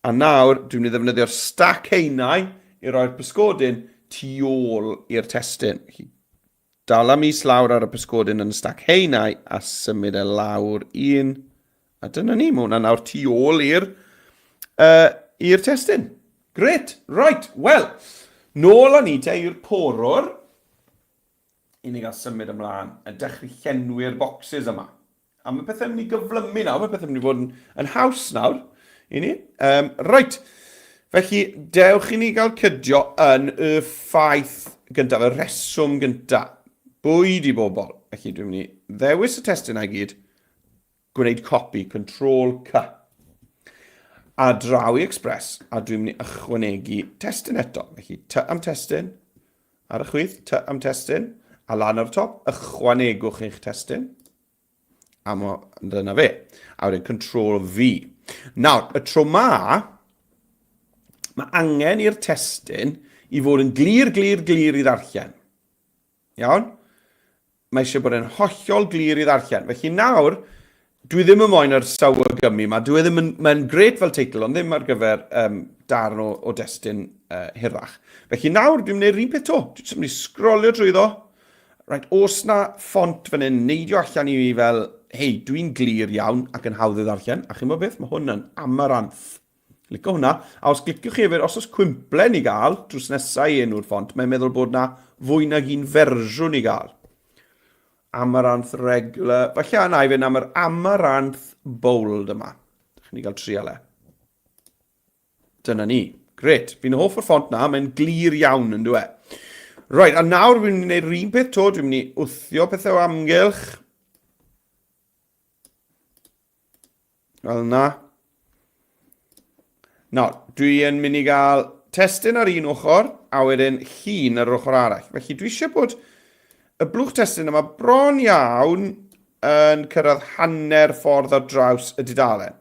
A nawr, dwi'n mynd i ddefnyddio'r stac haenau i roi'r pysgodyn tu ôl i'r testun. Felly, dala mis lawr ar y pysgodyn yn y stac haenau a symud e lawr un. A dyna ni, mae hwnna nawr tu ôl i'r uh, i'r testun. Gret, right, wel, nôl â ni te i'r porwr i ni gael symud ymlaen a dechrau llenwi'r boxes yma. A mae pethau'n mynd i gyflymu nawr, mae pethau'n mynd i fod yn, yn haws nawr i ni. Um, reit, felly dewch i ni gael cydio yn y ffaith gyntaf, y rheswm gyntaf. Bwyd i bobl. Felly dwi'n mynd i ddewis y testun i gyd, gwneud copi, Control C. A draw i Express, a dwi'n mynd i ychwanegu testun eto. Felly T am testun, ar y chwith, T am testun, a lan ar y top, ychwanegwch eich testun. A mo, dyna fe. A wedyn Control V. Nawr, y tro ma, mae angen i'r testun i fod yn glir, glir, glir i ddarllen. Iawn? Mae eisiau bod e'n hollol glir i ddarllen. Felly nawr, dwi ddim yn moyn yr sour gummy yma. Dwi e ddim yn, mae'n gret fel teitl, ond ddim ar gyfer um, darn o, o destun uh, hirach. Felly nawr, dwi'n gwneud yr un peth to. Dwi'n jyst mynd i sgrolio drwyddo. Right, os na ffont fan hyn, neidio allan i mi fel, hei, dwi'n glir iawn ac yn hawdd i ddarllen. A chi'n bod beth, mae hwn yn amaranth. Lico hwnna. A os gliciwch chi hefyd, os oes cwymplen i gael drws nesau i enw'r ffont, mae'n meddwl bod na fwy nag un fersiwn i gael. Amaranth regular. Falle yna i fynd am yr Amaranth bold yma. Dych chi'n gael trial e. Dyna ni. Gret. Fi'n hoff o'r ffont na, mae'n glir iawn yn dweud. Right, a nawr fi'n mynd i wneud yr un peth to, dwi'n mynd i wthio pethau o amgylch. Fel yna. Nawr, dwi yn mynd i gael testun ar un ochr a wedyn llun ar yr ochr arall. Felly dwi eisiau bod y blwch testun yma bron iawn yn cyrraedd hanner ffordd ar draws y dudalen.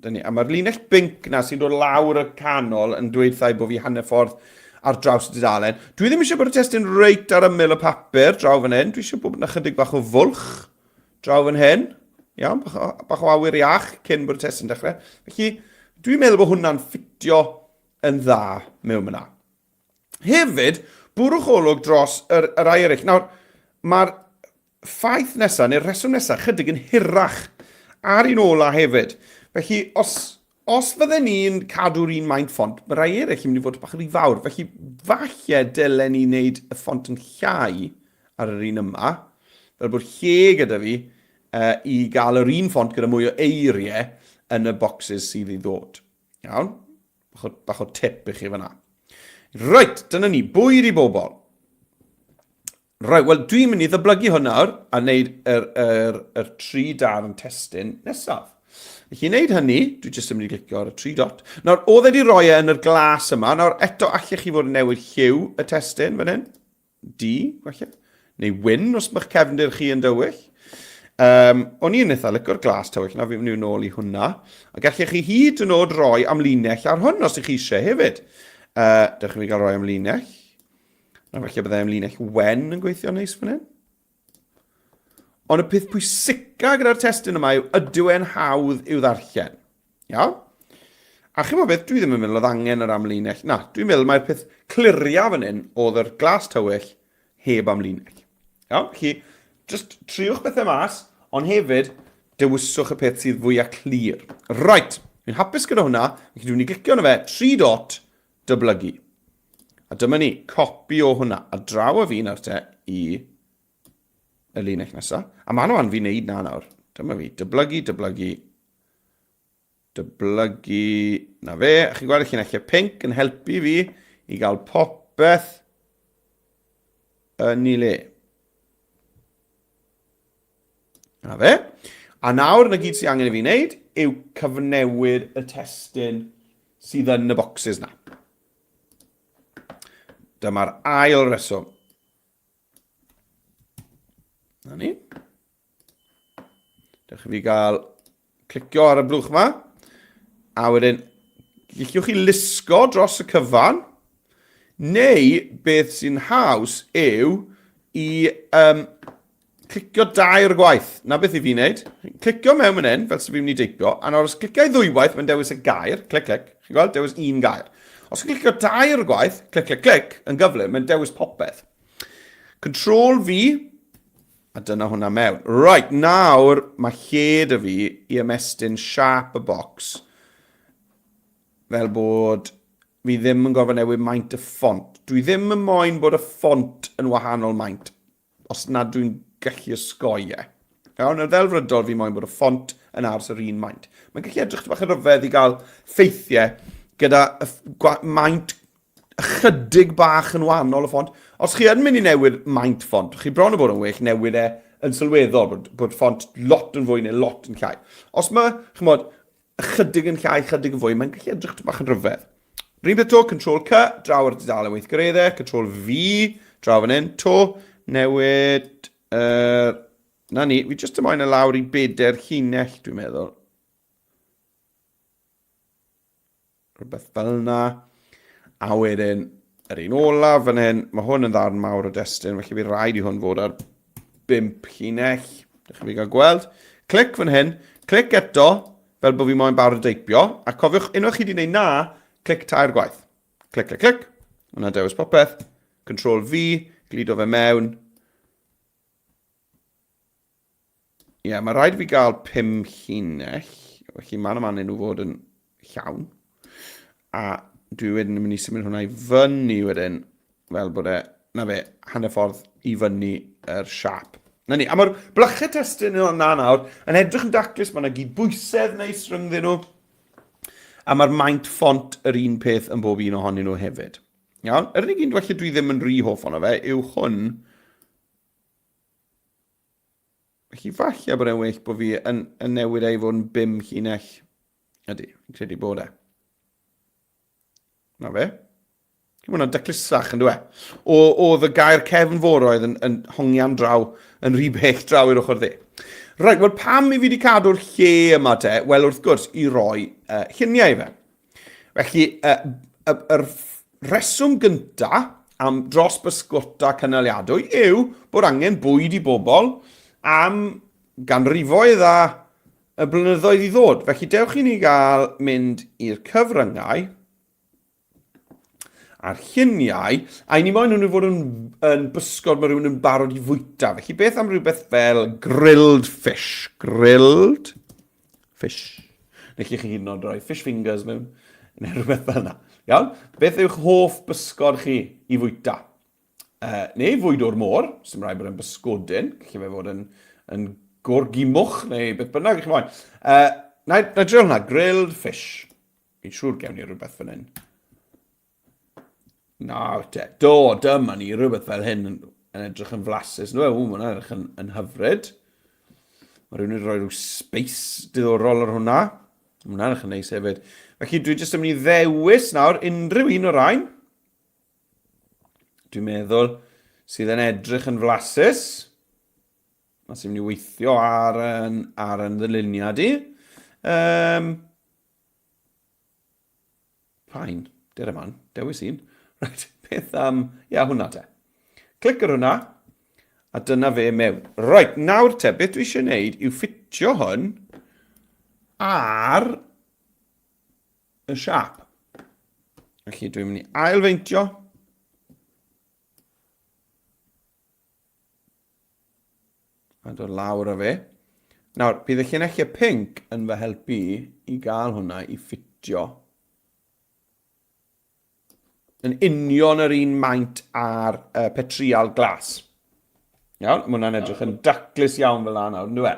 Dyna ni. A mae'r linell binc na sy'n dod lawr y canol yn dweud thai bod fi hanner ffordd ar draws y dudalen. Dwi ddim eisiau bod y testun reit ar ymyl y papur draw fan hyn. Dwi eisiau bod yna chydig bach o fwlch draw fan hyn. Iawn, bach o, bach o awyr iach cyn bod y testun dechrau. Felly, dwi'n meddwl bod hwnna'n ffitio yn dda mewn yna. Hefyd, bwrwch olwg dros yr, yr rai eraill. Nawr, mae'r ffaith nesaf, neu'r rheswm nesaf, chydig yn hirach ar un ola hefyd. Felly, os, os fydden ni'n cadw'r un maint ffont, mae rai eraill yn mynd i fod bach yn rhy fawr. Felly, falle dylen ni wneud y ffont yn llai ar yr un yma, fel bod lle gyda fi uh, i gael yr un ffont gyda mwy o eiriau yn y boxes sydd i ddod. Iawn? Bach o, bach o tip i chi fyna. Reit, dyna ni. Bwyd i bobl. Reit, wel dwi'n mynd i ddyblygu hwn nawr a wneud yr, yr, yr tri darn testun nesaf. Felly i wneud hynny, dwi jyst yn mynd i glicio ar y tri dot. Nawr, oedd e wedi rhoi e yn yr glas yma. Nawr, eto allech chi fod yn newid lliw y testun fan hyn. Du, falle. Neu wyn, os mae'ch cefndir chi yn dywyll. Um, o'n i'n eitha licio'r glas tywyll, na fi'n mynd nôl i hwnna. A gallech chi hyd yn oed roi amlinell ar hwn os ych chi eisiau hefyd. Uh, dewch i fi gael rhoi amlinell. Na falle byddai amlinell wen yn gweithio neis fan hyn. Ond y peth pwysica gyda'r testun yma yw ydyw e'n hawdd i'w ddarllen. Iawn? A chi'n gwybod beth, dwi ddim yn meddwl oedd angen yr amlinell. Na, dwi'n meddwl mae'r peth cliria fan hyn oedd yr glas tywyll heb amlinell. Iawn? Felly, just triwch bethau mas, ond hefyd, dewiswch y peth sydd fwyaf clir. Right, fi'n hapus gyda hwnna, felly dwi'n mynd i glicio arno fe, 3 dot, dyblygu. A dyma ni, copi o hwnna. A draw a fi nawr te i y linell nesaf. A maen nhw an fi wneud na nawr. Dyma fi, dyblygu, dyblygu, dyblygu, na fe. A chi'n gweld y llinellau pink yn helpu fi i gael popeth yn ei le. Na fe. A nawr, na gyd sy'n angen i fi wneud yw cyfnewid y testun sydd yn y boxes na. Dyma'r ail reswm. Na ni. Dewch i fi gael clicio ar y blwch yma. A wedyn, gallwch chi lusgo dros y cyfan. Neu beth sy'n haws yw i um, clicio dair gwaith. Na beth i fi wneud. Clicio mewn fan hyn, fel sy'n fi'n mynd i deipio, a nawr os cliciau ddwywaith, mae'n dewis y gair, clic, clic. Chi'n gweld? Dewis un gair. Os chi'n clicio dair gwaith, clic, clic, clic, yn gyflym, mae'n dewis popeth. Control V, a dyna hwnna mewn. Right, nawr mae lle dy fi i ymestyn siap y bocs fel bod fi ddim yn gorfod newid maint y ffont. Dwi ddim yn moyn bod y ffont yn wahanol maint, os nad dwi'n gallu osgoi e. Iawn, yn ddelfrydol fi moyn bod y ffont yn aros yr un maint. Mae'n gallu edrych bach yn rhyfedd i gael ffeithiau gyda maint ychydig bach yn wahanol y ffont. Os chi yn mynd i newid maint ffont, chi bron o bod yn well newid e yn sylweddol, bod, bod ffont lot yn fwy neu lot yn llai. Os mae, chymod, ychydig yn llai, ychydig yn fwy, mae'n gallu edrych bach yn rhyfedd. Rhywun peth to, Control C, draw ar dudalen weithgareddau, Control V, draw fan hyn, to, newid, uh, na ni, fi jyst ymlaen y lawr i bedair llinell, dwi'n meddwl. Rhywbeth fel yna. A wedyn, yr un olaf fan hyn, mae hwn yn ddarn mawr o destun, felly bydd rhaid i hwn fod ar bump llinell. Dych chi'n gael gweld. Clic fan hyn, clic eto, fel bod fi moyn barod deipio, a cofiwch, unwaith chi wedi gwneud na, clic tair gwaith. Clic, clic, clic. Hwna dewis popeth. Control V, gludo fe mewn. Ie, yeah, mae rhaid fi gael 5 llinell. Felly mae'n yma nhw fod yn llawn. A dwi wedyn yn mynd i symud hwnna i fyny wedyn, fel bod e, na fe, hanner ffordd i fyny yr siap. Na ni, a mae'r blychau testun yna nawr yn edrych yn daclus, mae yna gyd bwysedd neis rhyngddyn nhw. A mae'r maint ffont yr un peth yn bob un ohonyn nhw hefyd. Iawn? Yr unig un falle dwi ddim yn rhy hoff ono fe yw hwn. Felly falle bod e'n well bod fi yn, yn newid e i fod yn bum llinell. Ydy, fi'n credu bod e. Na fe. Mae hwnna'n daclusach yn dweud. O, oedd y gair cefn foroedd yn, yn hongian draw, yn rhy bell draw i'r ochr dde. Rhaid, wel pam i fi wedi cadw'r lle yma te? Wel, wrth gwrs, i roi uh, lluniau i fe. Felly, uh, y, yr rheswm gynta am dros bysgota cynaliadwy yw bod angen bwyd i bobl am ganrifoedd a y blynyddoedd i ddod. Felly dewch i ni gael mynd i'r cyfryngau a'r lluniau, a i ni moyn nhw fod yn, yn bysgod mae rhywun yn barod i fwyta. Felly beth am rhywbeth fel grilled fish? Grilled fish. Neu chi hyd yn oed rhoi fish fingers mewn, neu rhywbeth fel yna. Iawn? Beth yw'ch hoff bysgod chi i fwyta? Uh, neu fwyd o'r môr, sy'n rhaid bod yn bysgodyn, gallu fe fod yn, yn gorgimwch neu beth bynnag chi moyn. Uh, na, na drio hwnna, grilled fish. Fi'n siŵr gewn ni rhywbeth fan hyn. Nawr te, do, dyma ni rhywbeth fel hyn yn, yn edrych yn flasus. No, ww, mae'n edrych yn, yn hyfryd. Mae rhywun wedi rhoi rhyw space diddorol ar hwnna. Mae hwnna'n edrych yn neis hefyd. Felly dwi jyst yn mynd i ddewis nawr unrhyw un o'r rhain. Dwi'n meddwl sydd yn edrych yn flasus. A sy'n mynd i weithio ar yn, ar yn ddyluniad i. Um, Fine, dyr yma'n, dewis un. Right, beth am... Ia, hwnna te. Clic ar hwnna, a dyna fe mewn. Right, nawr te, beth dwi eisiau gwneud yw ffitio hwn ar y siap. Felly dwi'n mynd i ailfeintio. A dod lawr â fe. Nawr, bydd y llinellau pink yn fy helpu i gael hwnna i ffitio yn union yr un maint â'r uh, petrial glas. Iawn, mae hwnna'n edrych yn daclus iawn fel yna nawr, ynddo e?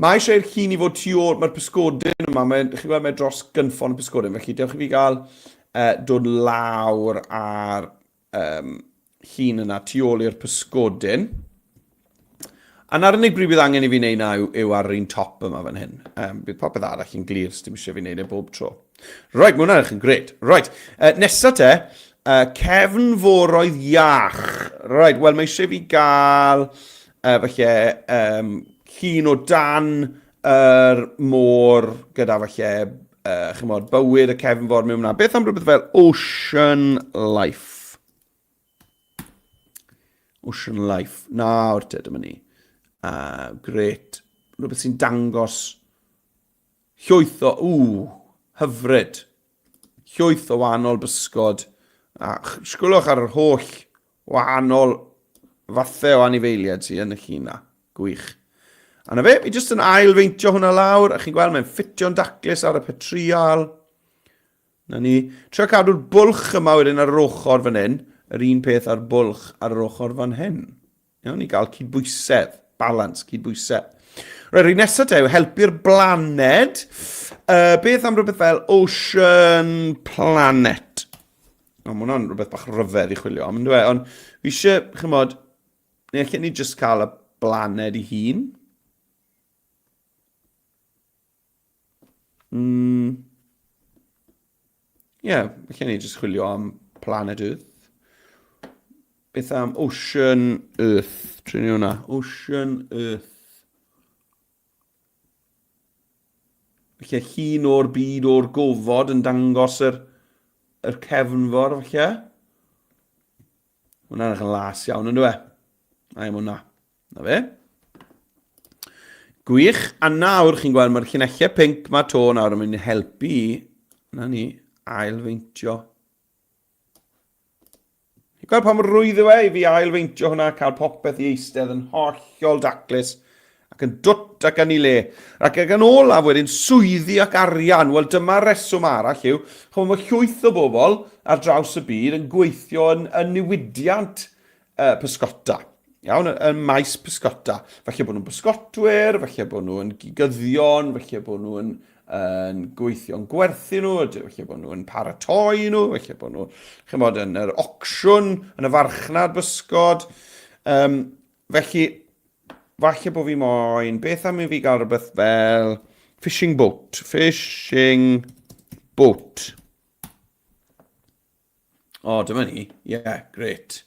Mae eisiau i'r llun i fod tu ôl, mae'r pysgodyn yma, mae, chi'n gweld mae dros gynffon y pysgodyn, felly dewch i fi gael uh, dod lawr ar um, llun yna tu ôl i'r pysgodyn. A na'r unig bryd bydd angen i fi wneud na yw, yw ar yr un top yma fan hyn. Um, bydd popeth arall yn glir, dim eisiau fi wneud e bob tro. Right, mae hwnna'n edrych yn gret. Right, uh, nesa te, uh, cefn foroedd iach. Right, wel mae eisiau fi gael uh, falle um, llun o dan yr môr gyda falle, uh, chymod, bywyd y cefnfor mewn yna. Beth am rhywbeth fel Ocean Life? Ocean Life. Nawr te, dyma ni. Uh, great. Rhywbeth sy'n dangos llwyth o... Ww, hyfryd. Llwyth o wahanol bysgod. A sgwlwch ar yr holl wahanol fathau o anifeiliaid sydd yn y llun na. Gwych. A na fe, fi jyst yn ail-feintio hwnna lawr, a chi'n gweld mae'n ffitio'n daclus ar y petrial. Na ni. Trio cadw'r bwlch yma wedyn ar yr ochr fan hyn. Yr un peth ar bwlch ar yr ochr fan hyn. Iawn, i gael cydbwysedd, balance, cydbwysedd. Rhaid, rhaid nesaf te yw helpu'r blaned. Uh, beth am rhywbeth fel Ocean Planet? O, mae hwnna'n rhywbeth bach rhyfedd i chwilio am, ynddo e? Ond fi eisiau, chymod, neu allan ni just cael y blaned i hun. Mm. Ie, yeah, allan ni just chwilio am planet Earth. Beth am Ocean Earth? Trin ni hwnna. Ocean Earth. Felly llun o'r byd o'r gofod yn dangos yr, yr cefnfor, felly. Hwna'n edrych yn las iawn, yn dweud? A am hwnna. Na fe. Gwych. A nawr chi'n gweld mae'r llinellau pinc mae to nawr yn mynd i helpu i, na ni, ailfeintio. Chi'n gweld pa mor rwydd yw e i fi ailfeintio hwnna, cael popeth i eistedd yn hollol daclus ac yn dwt ac yn ei le. Ac ac yn olaf wedyn, swyddi ac arian. Wel, dyma'r reswm arall yw, chymod, mae llwyth o bobl ar draws y byd yn gweithio yn, yn niwydiant pysgota. Iawn, yn maes pysgota. Falle bod nhw'n bysgotwyr, falle bod nhw'n gigyddion, falle bod nhw'n yn gweithio'n gwerthu nhw, falle bod nhw'n paratoi nhw, falle bod nhw, chymod, yn yr ocsiwn, yn y farchnad bysgod. Um, felly, falle bod fi moyn, beth am i fi gael rhywbeth fel fishing boat, fishing boat. O, dyma ni. Ie, yeah, gret.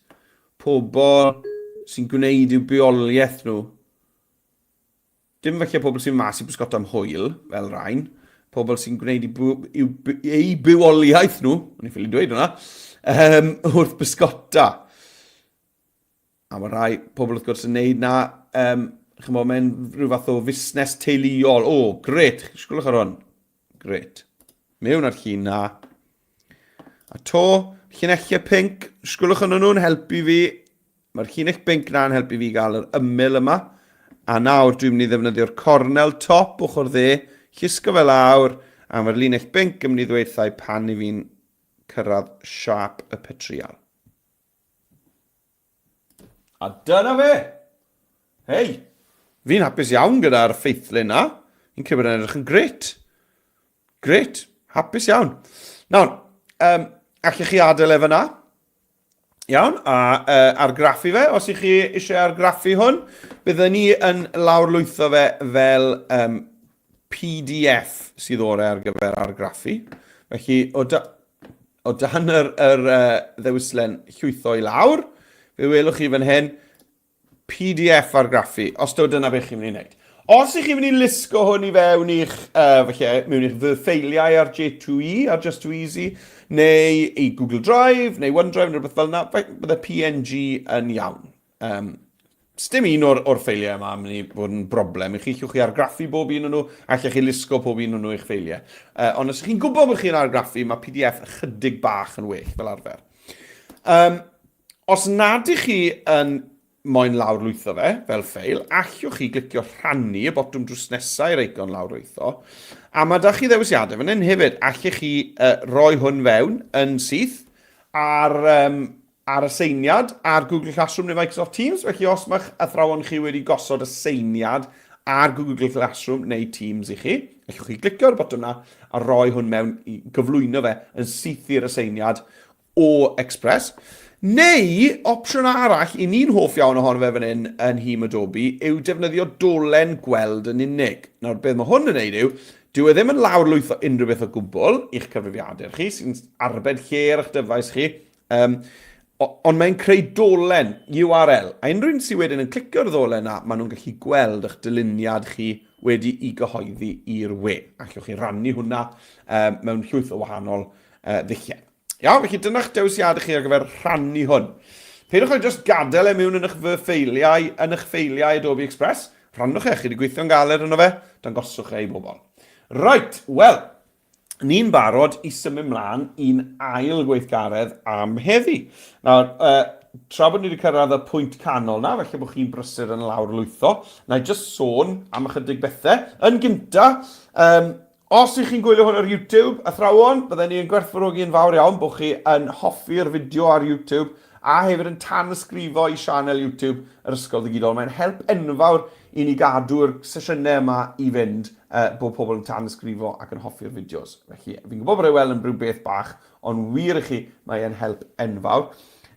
Pobl sy'n gwneud i'w byoliaeth nhw. Dim falle pobl sy'n mas i bysgota am hwyl, fel rhain. Pobl sy'n gwneud i i'w, eu bywoliaeth nhw, o'n i'n ffili dweud hwnna, um, wrth bysgota. A mae rhai pobl wrth gwrs yn neud na, um, chymod, mae'n rhyw fath o fusnes teuluol. O, oh, gret, sgwlwch ar hwn. Gret. Mewn ar llun na. A to, llinellau pink, sgwlwch yn nhw'n helpu fi. Mae'r llinell binc na'n helpu fi gael yr ymyl yma. A nawr dwi'n mynd i ddefnyddio'r cornel top ochr dde, llusgo fe lawr, a mae'r linell binc yn mynd i ddweud thai pan i fi'n cyrraedd siâp y petrial. A dyna fe! Hei, fi'n hapus iawn gyda'r ffeithlun na. Fi'n credu bod e'n edrych yn gret. Gret, hapus iawn. Nawr, um, allech chi adael e fyna. Iawn, a uh, argraffu fe, os ych chi eisiau argraffu hwn. Byddwn ni yn lawrlwytho fe fel um, PDF sydd orau ar gyfer argraffu. Felly, o, da, o dan yr, yr uh, ddewislen llwytho i lawr, fe welwch chi fan hyn, PDF argraffu, os taw dyna beth chi'n mynd i wneud. Os ych chi'n mynd i lusgo hwn i fewn i'ch, uh, falle, mewn i'ch fy ffeiliau ar J2E, ar Just Too Easy, neu i Google Drive, neu OneDrive, neu rhywbeth fel yna, bydde PNG yn iawn. Um, Sdim un o'r, or ffeiliau yma yn mynd i fod yn broblem i chi. Llwch chi argraffu bob un o'n nhw, a allech chi lusgo pob un o'n nhw i'ch ffeiliau. Uh, ond os ych chi'n gwybod bod chi'n argraffu, mae PDF ychydig bach yn well fel arfer. Um, os nad ych chi yn moyn lawrlwytho fe fel ffeil, allwch chi glicio rhannu y botwm drws nesaf i'r eicon lawrlwytho. A mae da chi ddewisiadau fan hyn hefyd. Allwch chi uh, roi hwn fewn yn syth ar, um, ar aseiniad ar Google Classroom neu Microsoft Teams. Felly os mae'ch athrawon chi wedi gosod aseiniad ar Google Classroom neu Teams i chi, allwch chi glicio ar y botwm na a roi hwn mewn i gyflwyno fe yn syth i'r aseiniad o Express. Neu, opsiwn arall, i ni'n hoff iawn ohono fe fan hyn yn nhîm Adobe, yw defnyddio dolen gweld yn unig. Nawr, beth mae hwn yn neud yw, dyw e ddim yn lawrlwytho unrhyw beth o gwbl i'ch cyfrifiadur chi, sy'n arbed lle ar eich dyfais chi, Um, ond mae'n creu dolen URL, a unrhyw un sydd wedyn yn clicio'r ddolen na, maen nhw'n gallu gweld eich dyluniad chi wedi i gyhoeddi i'r we. Allwch chi rannu hwnna um, mewn llwyth o wahanol uh, ddulliau. Iawn, felly dyna'ch dewisiadau chi ar gyfer rhannu hwn. Peidiwch â just gadael e mewn yn eich fy ffeiliau, yn eich ffeiliau Adobe Express. Rhannwch e, chi wedi gweithio'n galed yno fe, dangoswch e i bobl. Right, wel, ni'n barod i symud mlaen i'n ail gweithgaredd am heddi. Nawr, uh, tra bod ni wedi cyrraedd y pwynt canol na, felly bod chi'n brysur yn lawrlwytho, na i just sôn am ychydig bethau. Yn gynta, um, os ych chi'n gwylio hwn ar YouTube, athrawon, bydden ni yn gwerthfawrogi yn fawr iawn bod chi yn hoffi'r fideo ar YouTube a hefyd yn tanysgrifo i sianel YouTube yr Ysgol Ddigidol. Mae'n help enfawr i ni gadw'r sesiynau yma i fynd uh, bod pobl yn tanysgrifo ac yn hoffi'r fideos. Felly, fi'n gwybod bod e wel yn rhyw beth bach, ond wir i chi, mae e'n help enfawr.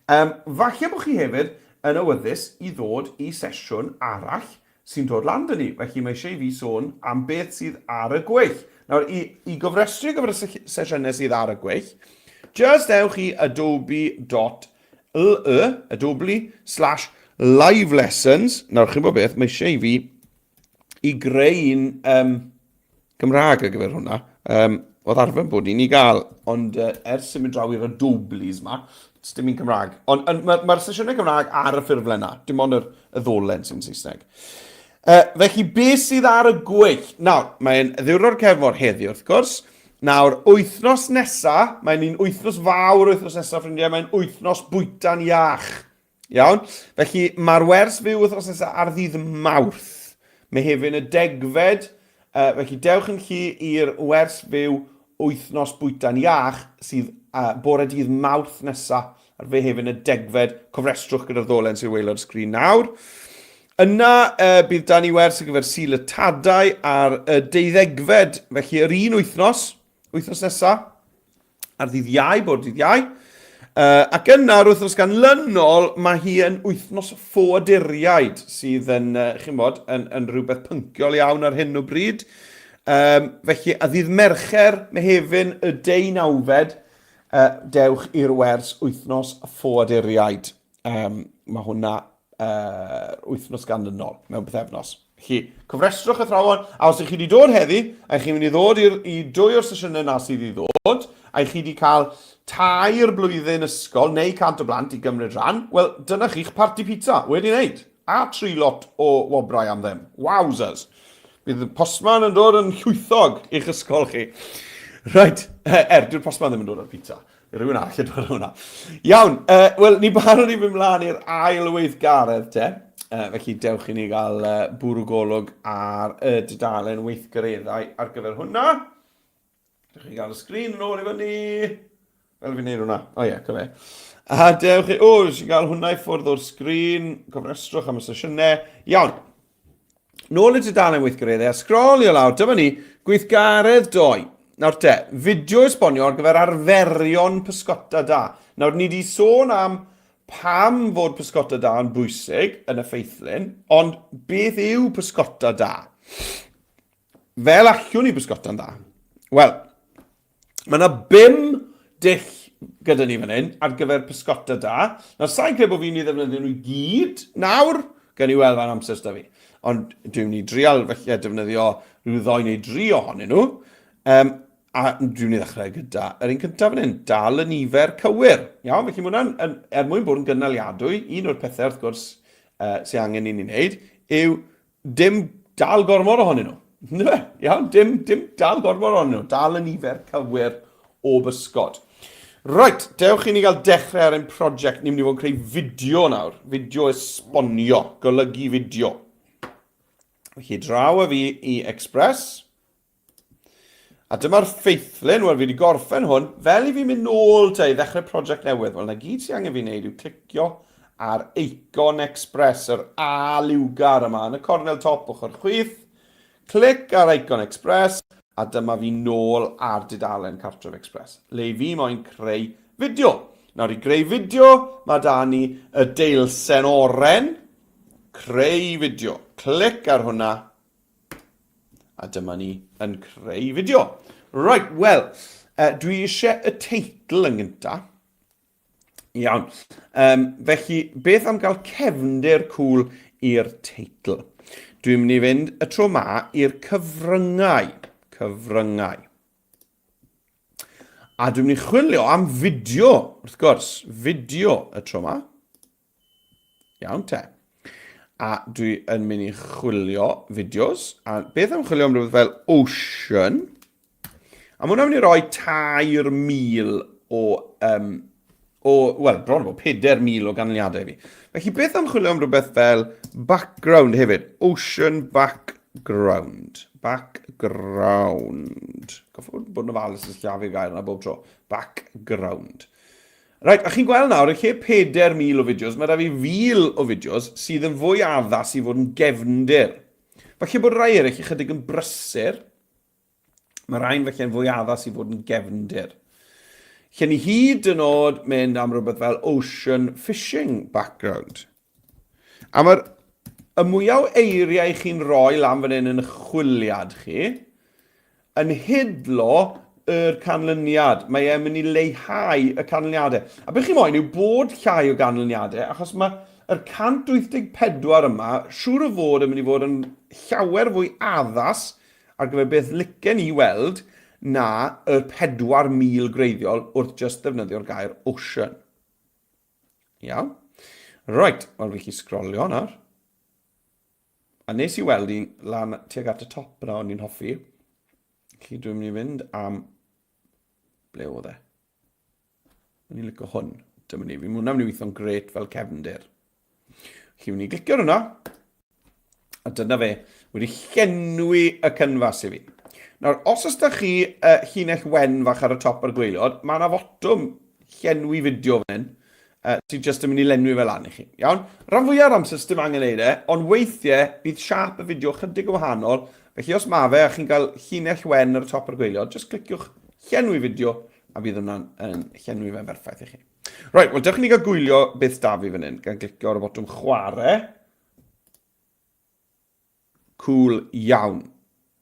Um, falle bod chi hefyd yn awyddus i ddod i sesiwn arall sy'n dod lan 'da ni. Felly mae eisiau i fi sôn am beth sydd ar y gweill. Nawr, i, i gofrestru ar gyfer y sesiynau sydd ar y gweill, just ewch i adobe.ly, adobe slash live lessons. Nawr, chi'n bod beth, mae eisiau i fi i greu un um, Gymraeg ar gyfer hwnna. Um, oedd arfer bod ni'n ei gael, ond uh, ers symud draw i'r Adobe's ma, Dim un Cymraeg. Ond mae'r ma sesiynau Cymraeg ar y ffurflen na. Dim ond yr, y ddolen sy'n Saesneg. Felly, beth sydd ar y gweill? Nawr, mae'n ddiwrnod cefnfor heddi, wrth gwrs. Nawr, wythnos nesa, mae'n un wythnos fawr wythnos nesa, ffrindiau, mae'n wythnos bwyta'n iach. Iawn? Felly, mae'r wers fyw wythnos nesaf ar ddydd Mawrth. Mehefin y degfed. Felly, dewch yn llu i'r wers fyw wythnos bwyta'n iach sydd bore dydd Mawrth nesaf ar Fehefin y degfed. Cofrestrwch gyda'r ddolen sy'n waelod y sgrin nawr. Yna bydd dan ni wers ar gyfer Sul y Tadau ar y deuddegfed, felly yr un wythnos, wythnos nesaf, ar ddydd Iau, bod dydd Iau. Ac yna, yr wythnos ganlynol, mae hi yn wythnos ffoaduriaid, sydd yn, chi'n bod, yn, yn rhywbeth pynciol iawn ar hyn o bryd. Felly, a ddydd Mercher, Mehefin, y deunawfed, dewch i'r wers wythnos ffoaduriaid. Mae hwnna wythnos ganlynol, mewn pythefnos. Felly, cofrestrwch athrawon, a os ych chi wedi dod heddi, a chi'n mynd i ddod i'r, i dwy o'r sesiynau na sydd i ddod, a chi wedi cael tair blwyddyn ysgol neu 100 o blant i gymryd rhan, wel, dyna chi'ch parti pizza wedi wneud. A tri lot o wobrau am ddim. Wowzers! Bydd y postman yn dod yn llwythog i'ch ysgol chi. Right, er, dyw'r postman ddim yn dod ar pizza. Rhywun arall yn dod hwnna. Iawn, wel, ni barod i fynd mlaen i'r ail weithgaredd te. Felly dewch i ni gael bwrw golwg ar y dudalen weithgareddau ar gyfer hwnna. Dewch i gael y sgrin yn ôl i fyny. Fel fi'n neud hwnna. O ie, cyfe. A dewch i... O, nes i gael hwnna i ffwrdd o'r sgrin. Cofrestrwch am y sesiynau. Iawn. Nôl i dudalen weithgareddau a sgrolio lawr, dyma ni, gweithgaredd doi. Nawr te, fideo esbonio ar gyfer arferion pysgota da. Nawr, ni di sôn am pam fod pysgota da yn bwysig yn y ffeithlun, ond beth yw pysgota da? Fel allwn ni bysgota'n dda? Wel, Mae yna bum dull gyda ni fan hyn ar gyfer pysgota da. Nawr, sa'n credu bod fi'n mynd i ddefnyddio nhw i gyd nawr, gan i weld fa'n amser sydd fi. Ond dwi'n mynd i drial felly defnyddio rhyw ddoi neu dri ohonyn nhw. Um, a dwi'n mynd i ddechrau gyda yr un cyntaf fan hyn, dal y nifer cywir. Iawn, felly mae hwnna'n, yn, er mwyn bod yn gynaliadwy, un o'r pethau wrth gwrs sy'n angen i ni wneud yw Dim dal gormod ohonyn nhw. Yndyfe? Iawn, dim, dim dal gormod ohonyn nhw. Dal y nifer cywir o bysgod. Right, dewch i ni gael dechrau ar ein prosiect. Ni'n mynd i fod yn creu fideo nawr. Fideo esbonio, golygu fideo. Felly, draw â fi i Express. A dyma'r ffeithlun, wel fi wedi gorffen hwn, fel i fi mynd nôl te i ddechrau prosiect newydd. Wel, na gyd sy'n angen fi wneud yw clicio ar Icon Express, yr A liwgar yma yn y cornel top ochr chwith. Clic ar Icon Express, a dyma fi nôl ar dudalen Cartref Express, le i fi moyn creu fideo. Nawr i greu fideo, mae da ni y deilsen oren, creu fideo. Clic ar hwnna, A dyma ni yn creu fideo. Right, wel, dwi eisiau y teitl yn gynta. Iawn. Felly, beth am gael cefndir cwl i'r teitl? Dwi'n mynd i fynd y tro ma i'r cyfryngau. Cyfryngau. A dwi'n mynd i chwilio am fideo, wrth gwrs. Fideo y tro ma. Iawn te. A dwi yn mynd i chwilio fideos. A beth am chwilio am rhywbeth fel Ocean? A mae hwnna'n mynd i roi 3,000 o, um, o wel, bron o 4,000 o ganlyniadau i fi. Felly beth am chwilio am rhywbeth fel background hefyd? Ocean background. Background. Goffo bod yn ofalus yn sillafu'r gair yna bob tro. Background. Reit, a chi'n gweld nawr, yn lle 4,000 o fideos, mae da fi 1,000 o fideos sydd yn fwy addas i fod yn gefndir. Falle bod rhai eraill ychydig yn brysur. Mae rhai'n felly'n fwy addas i fod yn gefndir. Lle ni hyd yn oed mynd am rhywbeth fel ocean fishing background. A mae'r y mwyaf o eiriau chi'n rhoi lan fan hyn yn y chwiliad chi, yn hidlo yr canlyniad. Mae e'n mynd i leihau y canlyniadau. A beth chi moyn yw bod llai o ganlyniadau, achos mae yr 184 yma siŵr o fod yn mynd i fod yn llawer fwy addas ar gyfer beth licen i weld na y 4,000 gwreiddiol wrth jyst ddefnyddio'r gair ocean. Iawn. Right, wel fi chi sgrolio nawr. A nes i weld un lan tuag at y top yna o'n i'n hoffi. Felly dwi'n mynd i fynd am... Ble oedd e? O'n i'n licio hwn. Dyma ni. Fi mwyn am ni weithio'n gret fel cefndir. Felly fi'n i glicio ar hwnna. A dyna fe, wedi llenwi y cynfas i fi. Nawr, os oes da chi uh, llinell wen fach ar y top ar gwaelod, mae yna fotwm llenwi fideo fan hyn, uh, sydd jyst yn mynd i lenwi fe lan i chi. Iawn? Rhan fwyaf o'r amser sdim angen neud e, ond weithiau bydd siap y fideo chydig yn wahanol, felly os mae fe a chi'n cael llinell wen ar y top ar gwaelod, jyst cliciwch llenwi fideo a bydd hwnna'n yn llenwi fe'n berffaith i chi. Right, wel dewch i ni gael gwylio beth da fi fan hyn, gan glicio ar y botwm chwarae. Cool iawn.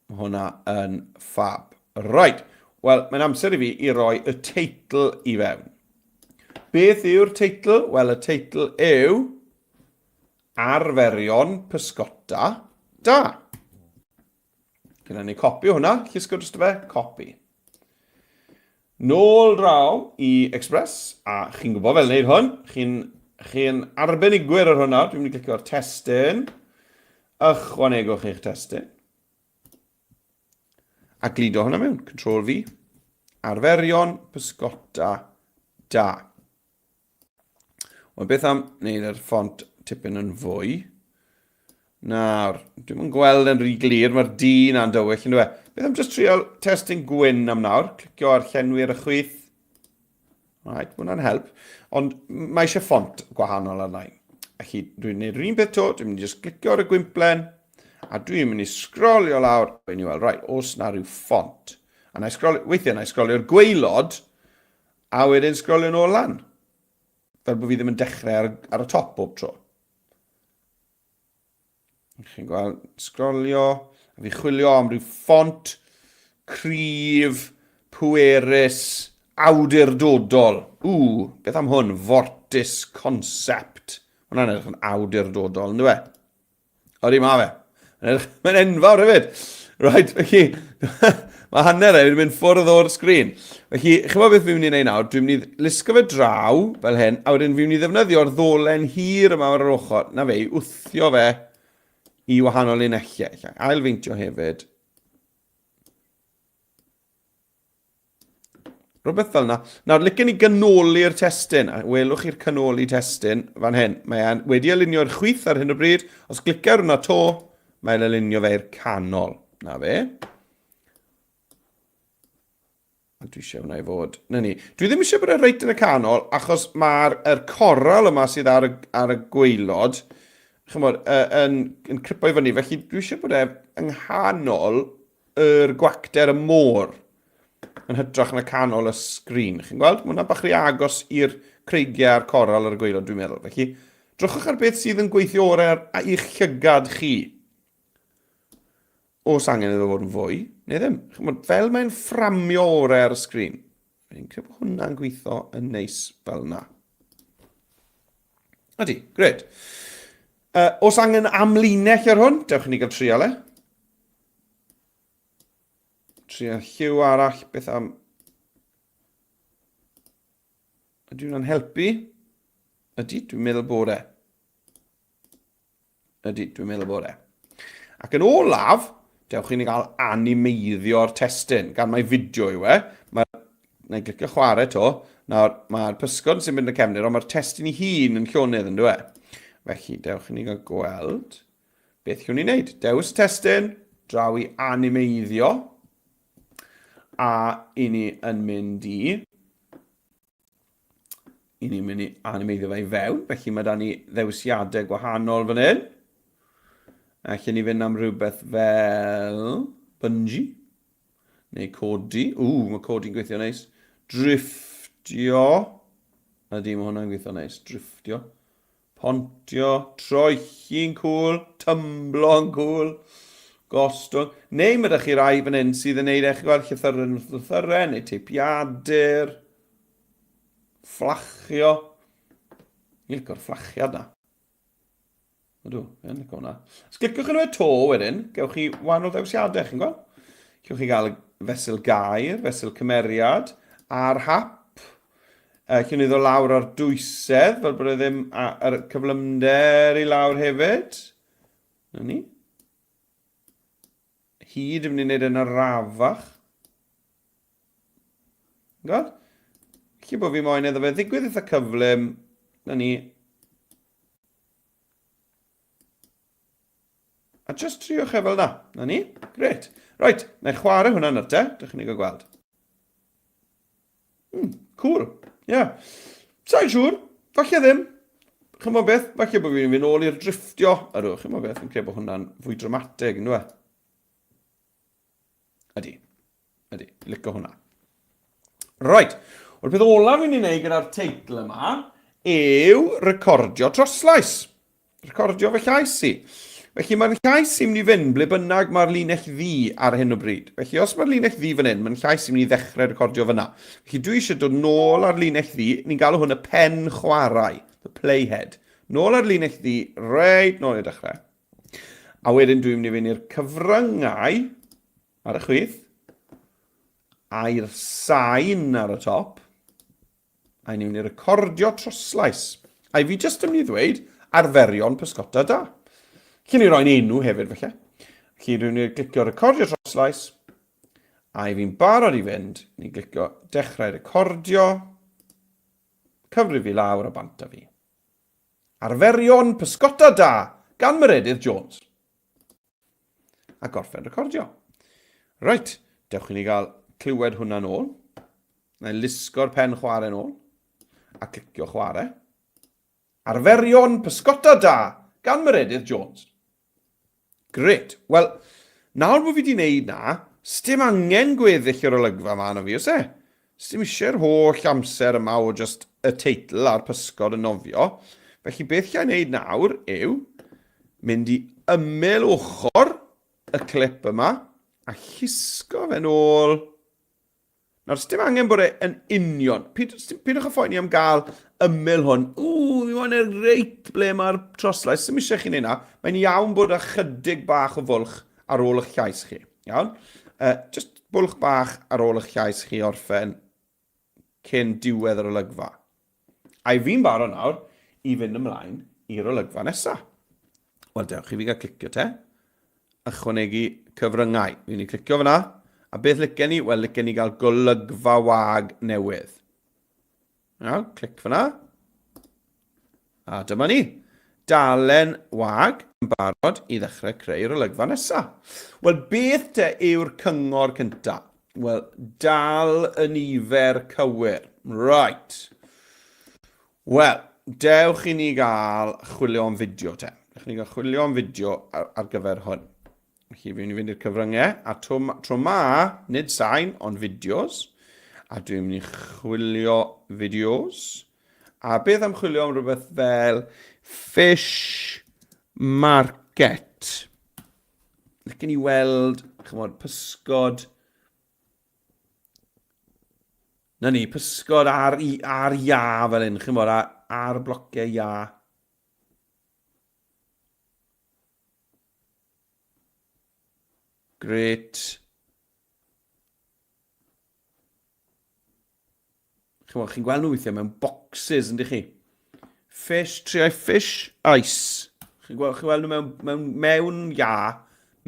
Mae hwnna yn ffab. Right, wel, mae'n amser i fi i roi y teitl i fewn. Beth yw'r teitl? Wel, y teitl yw Arferion Pysgota Da. Gyda ni copi o hwnna, llusgo dros fe, copi. Nôl draw i Express, a chi'n gwybod fel wneud hwn, chi'n chi arbenigwyr ar hwnna, dwi'n mynd i glicio ar testun, ychwanegwch eich testun, a gludo hwnna mewn, Control V, arferion pysgota da. Wel, beth am wneud yr ffont tipyn yn fwy? Nawr, dwi'n yn gweld yn rhy glir, mae'r D na'n dywyll, yn dweud. Beth am just trial testyn gwyn am nawr? Clicio ar llenwi ar y chwith. Right, mae hwnna'n help. Ond mae eisiau ffont gwahanol arna i. Felly, dwi'n gwneud yr un peth to, dwi'n mynd i just clicio ar y gwymplen, a dwi'n mynd i sgrolio lawr, dwi'n i weld, right, os na rhyw ffont. A na i sgrolio, weithiau na i sgrolio'r gwaelod, A wedyn sgrolio nôl lan. Fel bod fi ddim yn dechrau ar, ar y top bob tro. Chi'n gweld, sgrolio, a fi chwilio am ryw ffont cryf, pwerus, awdurdodol. Ww, beth am hwn? Fortis Concept. Hwna'n edrych yn awdurdodol, ynddo fe? Odi, mae fe. Mae'n enfawr hefyd. Right, felly, mae hanner e wedi mynd ffwrdd o'r sgrin. Felly, chi'n gwybod beth fi'n mynd i wneud nawr? Dwi'n mynd i lusgo fe draw, fel hyn, a wedyn fi'n mynd i ddefnyddio'r ddolen hir yma ar yr ochr. Na fe, i wthio fe i wahanol linellau. Ailfeintio hefyd. Rhywbeth fel yna. Nawr, licen i ganoli'r testun. A welwch chi'r canoli testun fan hyn. Mae e'n wedi alinio i'r chwith ar hyn o bryd. Os clicio ar hwnna to, mae'n alinio fe i'r canol. Na fe. A dwi eisiau hwnna i fod. Na ni. Dwi ddim eisiau bod e reit yn y canol, achos mae'r er coral yma sydd ar y, ar y gwaelod, chymod, yn, yn cripo i fyny. Felly dwi eisiau bod e yng nghanol yr gwacter y môr yn hytrach na canol y sgrin. Chi'n gweld? Mae hwnna bach rhy agos i'r creigiau a'r coral ar y gwaelod, dwi'n meddwl. Felly, drychwch ar beth sydd yn gweithio orau ar i'ch llygad chi. Os angen iddo fod yn fwy, neu ddim. Chymod, fel mae'n fframio orau ar y sgrin. Fi'n credu bod hwnna'n gweithio yn neis fel yna. Ydy, gred. Uh, os angen amlinell ar hwn, dewch i ni gael trial e. Trio lliw arall, beth am... Ydy hwnna'n helpu? Ydy, dwi'n meddwl bod e. Ydy, dwi'n meddwl bod e. Ac yn olaf, dewch i ni gael animeiddio'r testun, gan mai fideo yw e. Mae, na i glicio chwarae to. Nawr, mae'r pysgod sy'n mynd y cefnir, ond mae'r testun ei hun yn llonydd yn dweud. Felly, dewch i ni gael gweld. Beth yw'n ei wneud? Dewis testun, draw i animeiddio, a i ni yn mynd i... I ni'n mynd i animeiddio fe i fewn, felly mae da ni ddewisiadau gwahanol fan hyn. Allen ni fynd am rhywbeth fel bungee, neu codi. Ww, mae codi'n gweithio neis. Driftio. Ydy, mae hwnna'n gweithio neis. Driftio. Pontio, troelli'n cŵl, tymblo'n cŵl, gostwng. Neu mae ydych chi rai fan hyn sydd yn neud eich gweld llythyren wrth lythyren, neu teipiadur, fflachio. Ni'n licio'r fflachiad na. Ydw, yn licio hwnna. Os cliciwch yn y to wedyn, gewch chi wahanol ddewisiadau, chi'n gweld? Cewch chi gael fesul gair, fesul cymeriad, a'r hap. Lle ni ddod lawr ar dwysedd, fel bod e ddim ar cyflymder i lawr hefyd. Na ni. Hyd yn mynd i wneud yn arafach. Gweld? Felly bod fi moyn iddo fe ddigwydd eitha cyflym. Na ni. A just triwch e fel na. Na ni. Gret. Right, na i chwarae hwnna nawr te. Dych chi'n ei gael gweld. Cool. Yeah. Sa'n siŵr. Falle ddim. Chymod beth, falle bod fi'n mynd ôl i'r drifftio. Ydw, chymod beth, fi'n credu bod hwnna'n fwy dramatig, ynddo e? Ydy. Ydy, licio hwnna. Right. Wel, peth olaf fi'n ei wneud gyda'r teitl yma yw recordio troslais. Recordio fy llais i. Felly mae'r llais i'n mynd i fynd ble bynnag mae'r linell ddu ar hyn o bryd. Felly os mae'r linell ddu fan hyn, mae'n llais i'n mynd i ddechrau recordio fyna. Felly dwi eisiau dod nôl ar linell ddu, ni'n galw hwn y pen chwarae, the playhead. Nôl ar linell ddu, reit nôl i'r dechrau. A wedyn dwi'n mynd i fynd i'r cyfryngau ar y chwith, a'r sain ar y top, a ni'n mynd i recordio troslais. A i fi jyst yn mynd i ddweud arferion pysgota da. Lle ni roi'n enw hefyd felly. Felly dwi'n mynd i glicio recordio troslais, a i fi'n barod i fynd, ni'n glicio dechrau recordio, cyfrif fi lawr a bant â fi. Arferion pysgota da gan Meredydd Jones. A gorffen recordio. Reit, dewch i ni gael clywed hwnna nôl. Na i lusgo'r pen chwarae nôl. A clicio chwarae. Arferion pysgota da gan Meredydd Jones. Grêt. Wel, nawr bod fi wedi wneud na, sdim angen gweddill yr olygfa yma arno fi, oes e? Sdim eisiau'r holl amser yma o just y teitl a'r pysgod yn nofio. Felly beth llai wneud nawr yw mynd i ymyl ochr y clip yma a llusgo fe'n ôl. Nawr, sdim angen bod e yn union. Pidwch â phoeni am gael ymyl hwn. Ww, fi moyn e reit ble mae'r troslais. Sdim eisiau chi wneud na. Mae'n iawn bod ychydig bach o fwlch ar ôl eich llais chi. Iawn? Just bwlch bach ar ôl eich llais chi orffen cyn diwedd yr olygfa. A i fi'n barod nawr i fynd ymlaen i'r olygfa nesaf. Wel, dewch i fi gael clicio te. Ychwanegu cyfryngau. Fi'n mynd i clicio fyna. A beth licen ni? Wel, licen ni gael golygfa wag newydd. Iawn, clic fyna. A dyma ni. Dalen wag yn barod i ddechrau creu'r olygfa nesaf. Wel, beth te yw'r cyngor cyntaf? Wel, dal y nifer cywir. Right. Wel, dewch i ni gael chwilio am fideo te. Dewch i ni gael chwilio am fideo ar, ar gyfer hwn. Felly, fi'n mynd i fynd i'r cyfryngau, a tro, tro ma, nid sain, ond fideos. A dwi'n mynd i chwilio fideos. A beth am chwilio am rhywbeth fel fish market? Licen i weld, chymod, pysgod. Na ni, pysgod ar, ar ia fel hyn, chymod, ar, ar blociau ia. Great. Chymod, chi'n gweld nhw weithiau mewn boxes, yndych chi? Fish, triau fish, ice. Chi'n gweld, chi weld nhw mewn, mewn, mewn ia,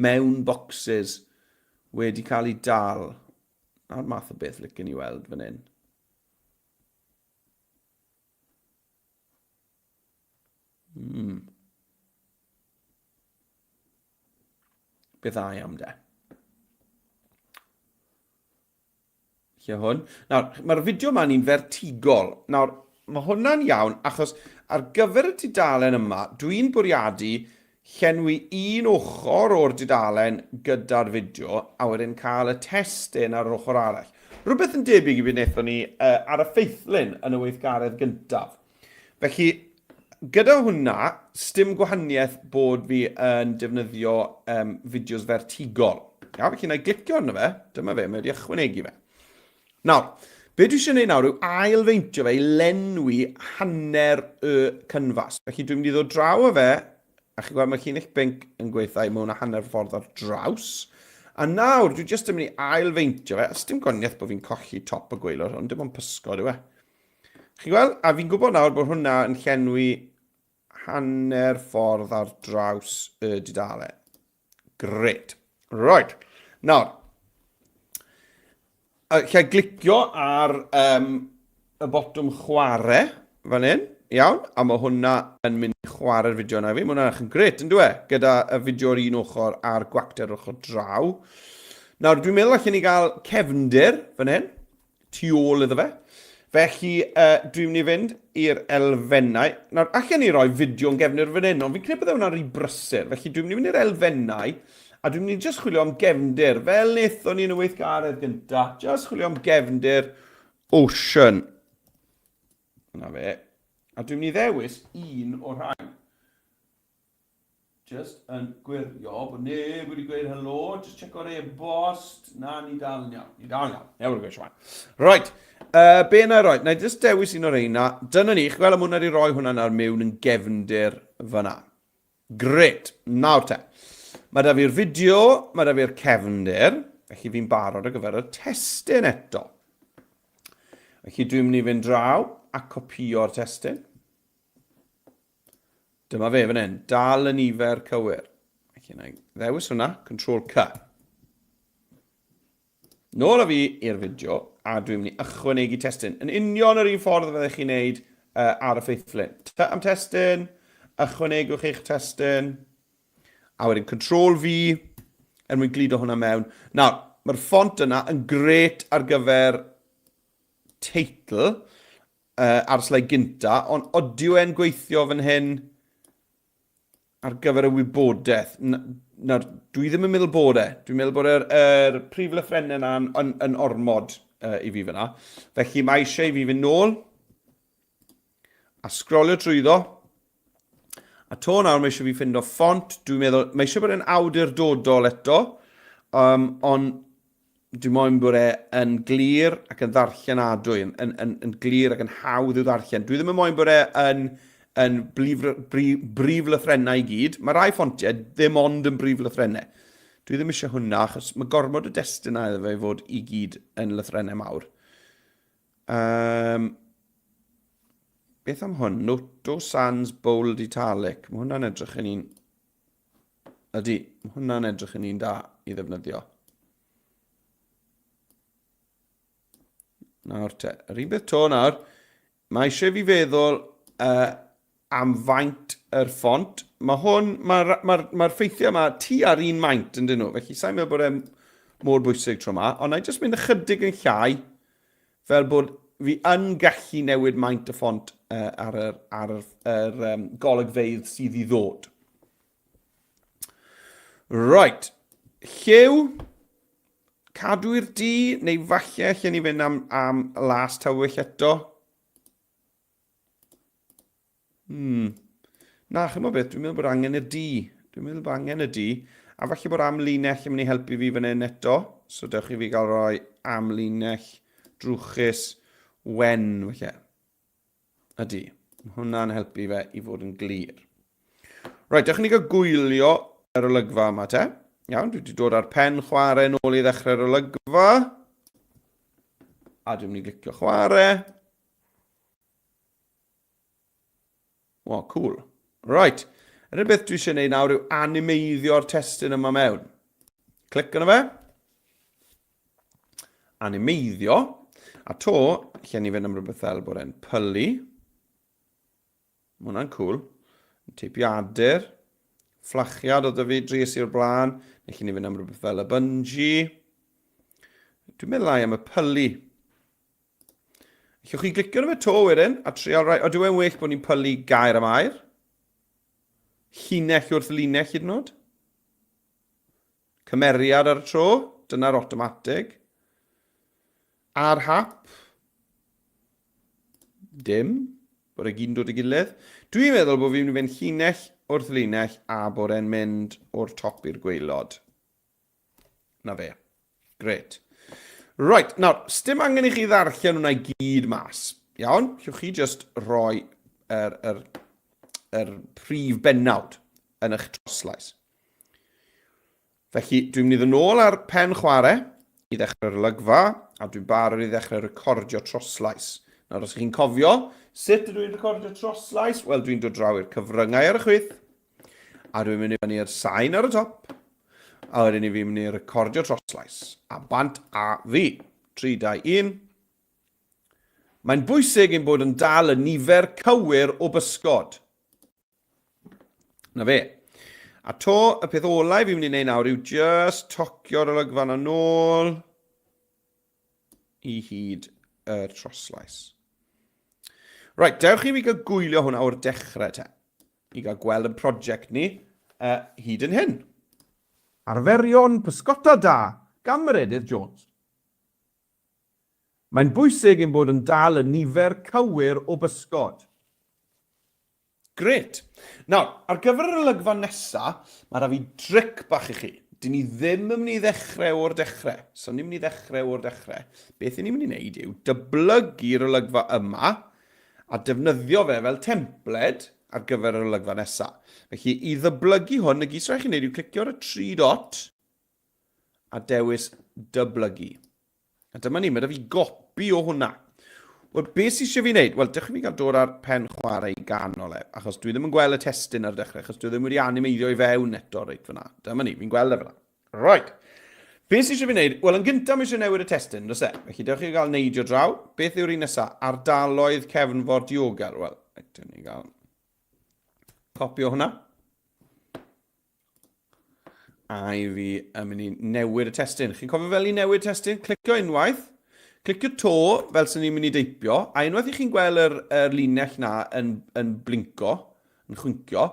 mewn boxes, wedi cael eu dal. Na'r math o beth licen i weld fan hyn. Beth dda iawn de. Lle hwn. Nawr, mae'r fideo yma'n un fertigol. Nawr, mae hwnna'n iawn achos ar gyfer y tudalen yma, dwi'n bwriadu llenwi un ochr o'r dudalen gyda'r fideo a wedyn cael y testun ar yr ochr arall. Rhywbeth yn debyg i beth wnaethon ni uh, ar y ffeithlun yn y weithgaredd gyntaf. Felly, gyda hwnna, sdim gwahaniaeth bod fi yn defnyddio um, fideos fertigol. Ia, felly na i glicio arno fe, dyma fe, mae wedi ychwanegu fe. Nawr, be dwi eisiau gwneud nawr yw ail-feintio fe i lenwi hanner y cynfas. Felly dwi'n mynd i ddod draw â fe, a chi'n gweld mae llinell binc yn gweithio, mae hwnna hanner ffordd ar draws. A nawr, dwi jyst yn mynd i ail-feintio fe, a sdim gwaniaeth bod fi'n colli top y gwaelod hwn, dim ond pysgod yw e. Chi'n gweld? A fi'n gwybod nawr bod hwnna yn llenwi hanner ffordd ar draws y dudalen. Gret. Right. Nawr, lle glicio ar um, y botwm chwarae fan hyn, iawn, a mae hwnna yn mynd i chwarae'r fideo yna fi. Mae hwnna'n yn gret, yn dwi? E? Gyda y fideo o'r un ochr a'r gwacter ochr draw. Nawr, dwi'n meddwl allan ni gael cefndir fan hyn. tu ôl iddo fe. Felly, uh, dwi'n mynd i fynd i'r elfennau. Nawr, allan ni roi fideo yn gefndir fan hyn, ond fi'n credu bydde hwnna'n rhy brysur. Felly, dwi'n mynd i fynd i'r elfennau, a dwi'n mynd i just chwilio am gefndir, fel wnaethon ni yn y weithgaredd gynta. Just chwilio am gefndir ocean. Yna fe. A dwi'n mynd i ddewis un o'r rhain. Just yn gwirio bod neb wedi gweud helo, just checo'r e-bost. Na, ni dal yn iawn, ni dal yn iawn. Neb wedi gweud shwmae. Right, uh, be na i roi? Na i just dewis un o'r reina. Dyna ni, chi'n gweld am hwnna wedi rhoi hwnna nawr mewn yn gefndir fyna. Gret, nawr te. Mae da fi'r fideo, mae da fi'r cefndir, felly fi'n barod ar gyfer y testun eto. Felly dwi'n mynd i fynd draw a copio'r testun. Dyma fe fan hyn, dal y nifer cywir. Felly na i ddewis hwnna, Control C. Nôl â fi i'r fideo, a dwi'n mynd i ychwanegu testun. Yn union yr un ffordd fyddech chi'n neud uh, ar y ffeithlun. T am testun, ychwanegwch eich testun, a wedyn Control V, er mwyn gludo hwnna mewn. Nawr, mae'r ffont yna yn gret ar gyfer teitl, uh, ar sleid gynta, ond odyw e'n gweithio fan hyn ar gyfer y wybodaeth? Nawr, dwi ddim yn meddwl bod e. Dwi'n meddwl bod yr, er prif lythrennau yna yn, yn, yn ormod uh, i fi fyna. Felly mae eisiau i fi fynd nôl a sgrolio trwyddo. A to nawr mae eisiau fi ffindo ffont. Dwi'n meddwl, mae eisiau bod e'n awdurdodol eto, um, ond Dwi moyn bod e yn glir ac yn ddarllenadwy, yn, yn, yn, yn glir ac yn hawdd i'w ddarllen. Dwi ddim yn moyn bod e yn, yn blif, brif, brif lythrennau i gyd. Mae rai ffontiau ddim ond yn brif lythrennau. Dwi ddim eisiau hwnna, achos mae gormod o destunau iddo fe i fod i gyd yn lythrennau mawr. Um, beth am hwn? Noto Sans Bold Italic. Mae hwnna'n edrych yn un Ydy, mae hwnna'n edrych yn un da i ddefnyddio. Nawr te, yr un beth to nawr, mae eisiau fi feddwl uh, am faint yr ffont. Mae hwn, mae'r ma, ma, ma ffeithiau yma tu ar un maint yn dyn nhw, felly sa'n meddwl bod e'n mor bwysig tro yma, ond na i jyst mynd ychydig yn llai, fel bod fi yn gallu newid maint y ffont uh, ar yr, ar yr, yr um, golygfeydd sydd i ddod. Right. Lliw, cadw i'r du, neu falle lle ni fynd am, am las tywyll eto. Hmm. Na, chymod beth, dwi'n meddwl bod angen y du. Dwi'n meddwl bod angen y du. A falle bod amlinell yn mynd i helpu fi fan hyn eto. So dewch i fi gael rhoi amlinell drwchus wen, falle. Ydy. Mae hwnna'n helpu fe i fod yn glir. Reit, dewch i ni gael gwylio yr olygfa yma te. Iawn, dwi wedi dod ar pen chwarae nôl i ddechrau'r olygfa. A dwi'n mynd i glicio chwarae. Wel, cool. Right. Yr unig beth dwi eisiau gwneud nawr yw animeiddio'r testun yma mewn. Clic yno fe. Animeiddio. A to, lle ni fynd am rhywbeth fel bod e'n pylu. Mae hwnna'n cool. Teipiadur. Fflachiad oedd fi dries i'r blaen. Neu lle ni fynd am rhywbeth fel y bungee. Dwi'n meddwl ai am y pylu. Allwch chi glicio arno fe to wedyn a trial rhai... Odyw e'n well bod ni'n pylu gair am air? Llinell wrth linell hyd yn oed? Cymeriad ar y tro, dyna'r automatig. Ar hap? Dim. Bod e gyd yn dod i gilydd. Dwi'n meddwl bod fi'n mynd i fynd llinell wrth linell a bod e'n mynd o'r top i'r gwaelod. Na fe. Gret. Right, nawr, sdim angen i chi ddarllen hwnna i gyd mas. Iawn? Llwch chi just rhoi yr, yr, yr prif bennawd yn eich troslais. Felly, dwi'n mynd i ddod nôl ar pen chwarae i ddechrau'r olygfa, a dwi'n barod i ddechrau recordio troslais. Nawr, os chi'n cofio, sut ydw i'n recordio troslais? Wel, dwi'n dod draw i'r cyfryngau ar y chwith, a dwi'n mynd i fyny i'r sain ar y top, a wedyn i fi'n mynd i recordio troslais. A bant a fi. 3, 2, 1. Mae'n bwysig ein bod yn dal y nifer cywir o bysgod. Na fe. A to, y peth olau fi'n mynd i wneud nawr yw just tocio'r olygfa na nôl i hyd y troslais. Right, dewch i fi gael gwylio hwnna o'r dechrau te. I gael gweld y prosiect ni uh, hyd yn hyn. Arferion pysgota da gan Meredydd Jones. Mae'n bwysig ein bod yn dal y nifer cywir o bysgod. Grêt! Nawr, ar gyfer yr olygfa nesa, mae 'da fi dric bach i chi. Dyn ni ddim yn mynd i ddechrau o'r dechrau. So ni'n mynd i ddechrau o'r dechrau. Beth ni'n mynd i wneud yw dyblygu'r olygfa yma a defnyddio fe fel templed ar gyfer yr olygfa nesa. Felly, i ddyblygu hwn, y gyd sy'n rhaid chi wneud yw clicio ar y tri dot a dewis dyblygu. A dyma ni, mae da fi gopi o hwnna. Wel, beth sy'n eisiau fi wneud? Wel, dewch i fi gael dod ar pen chwarae i ganol e, achos dwi ddim yn gweld y testun ar y dechrau, achos dwi ddim wedi animeiddio i fewn eto reit fyna. Dyma ni, fi'n gweld e fyna. Right. Beth sy'n eisiau fi wneud? Wel, yn gyntaf mae eisiau newid y testun, does e? Felly, dewch i gael neidio draw. Beth yw'r un nesaf? Ardaloedd cefnfor diogel. Wel, dyn ni gael copi o hwnna. A i fi yn mynd i newid y testun. Chi'n cofio fel i newid testun? Clicio unwaith, clicio to fel sy'n ni'n mynd i deipio, a unwaith i chi'n gweld yr, yr linell na yn, yn blinco, yn chwincio,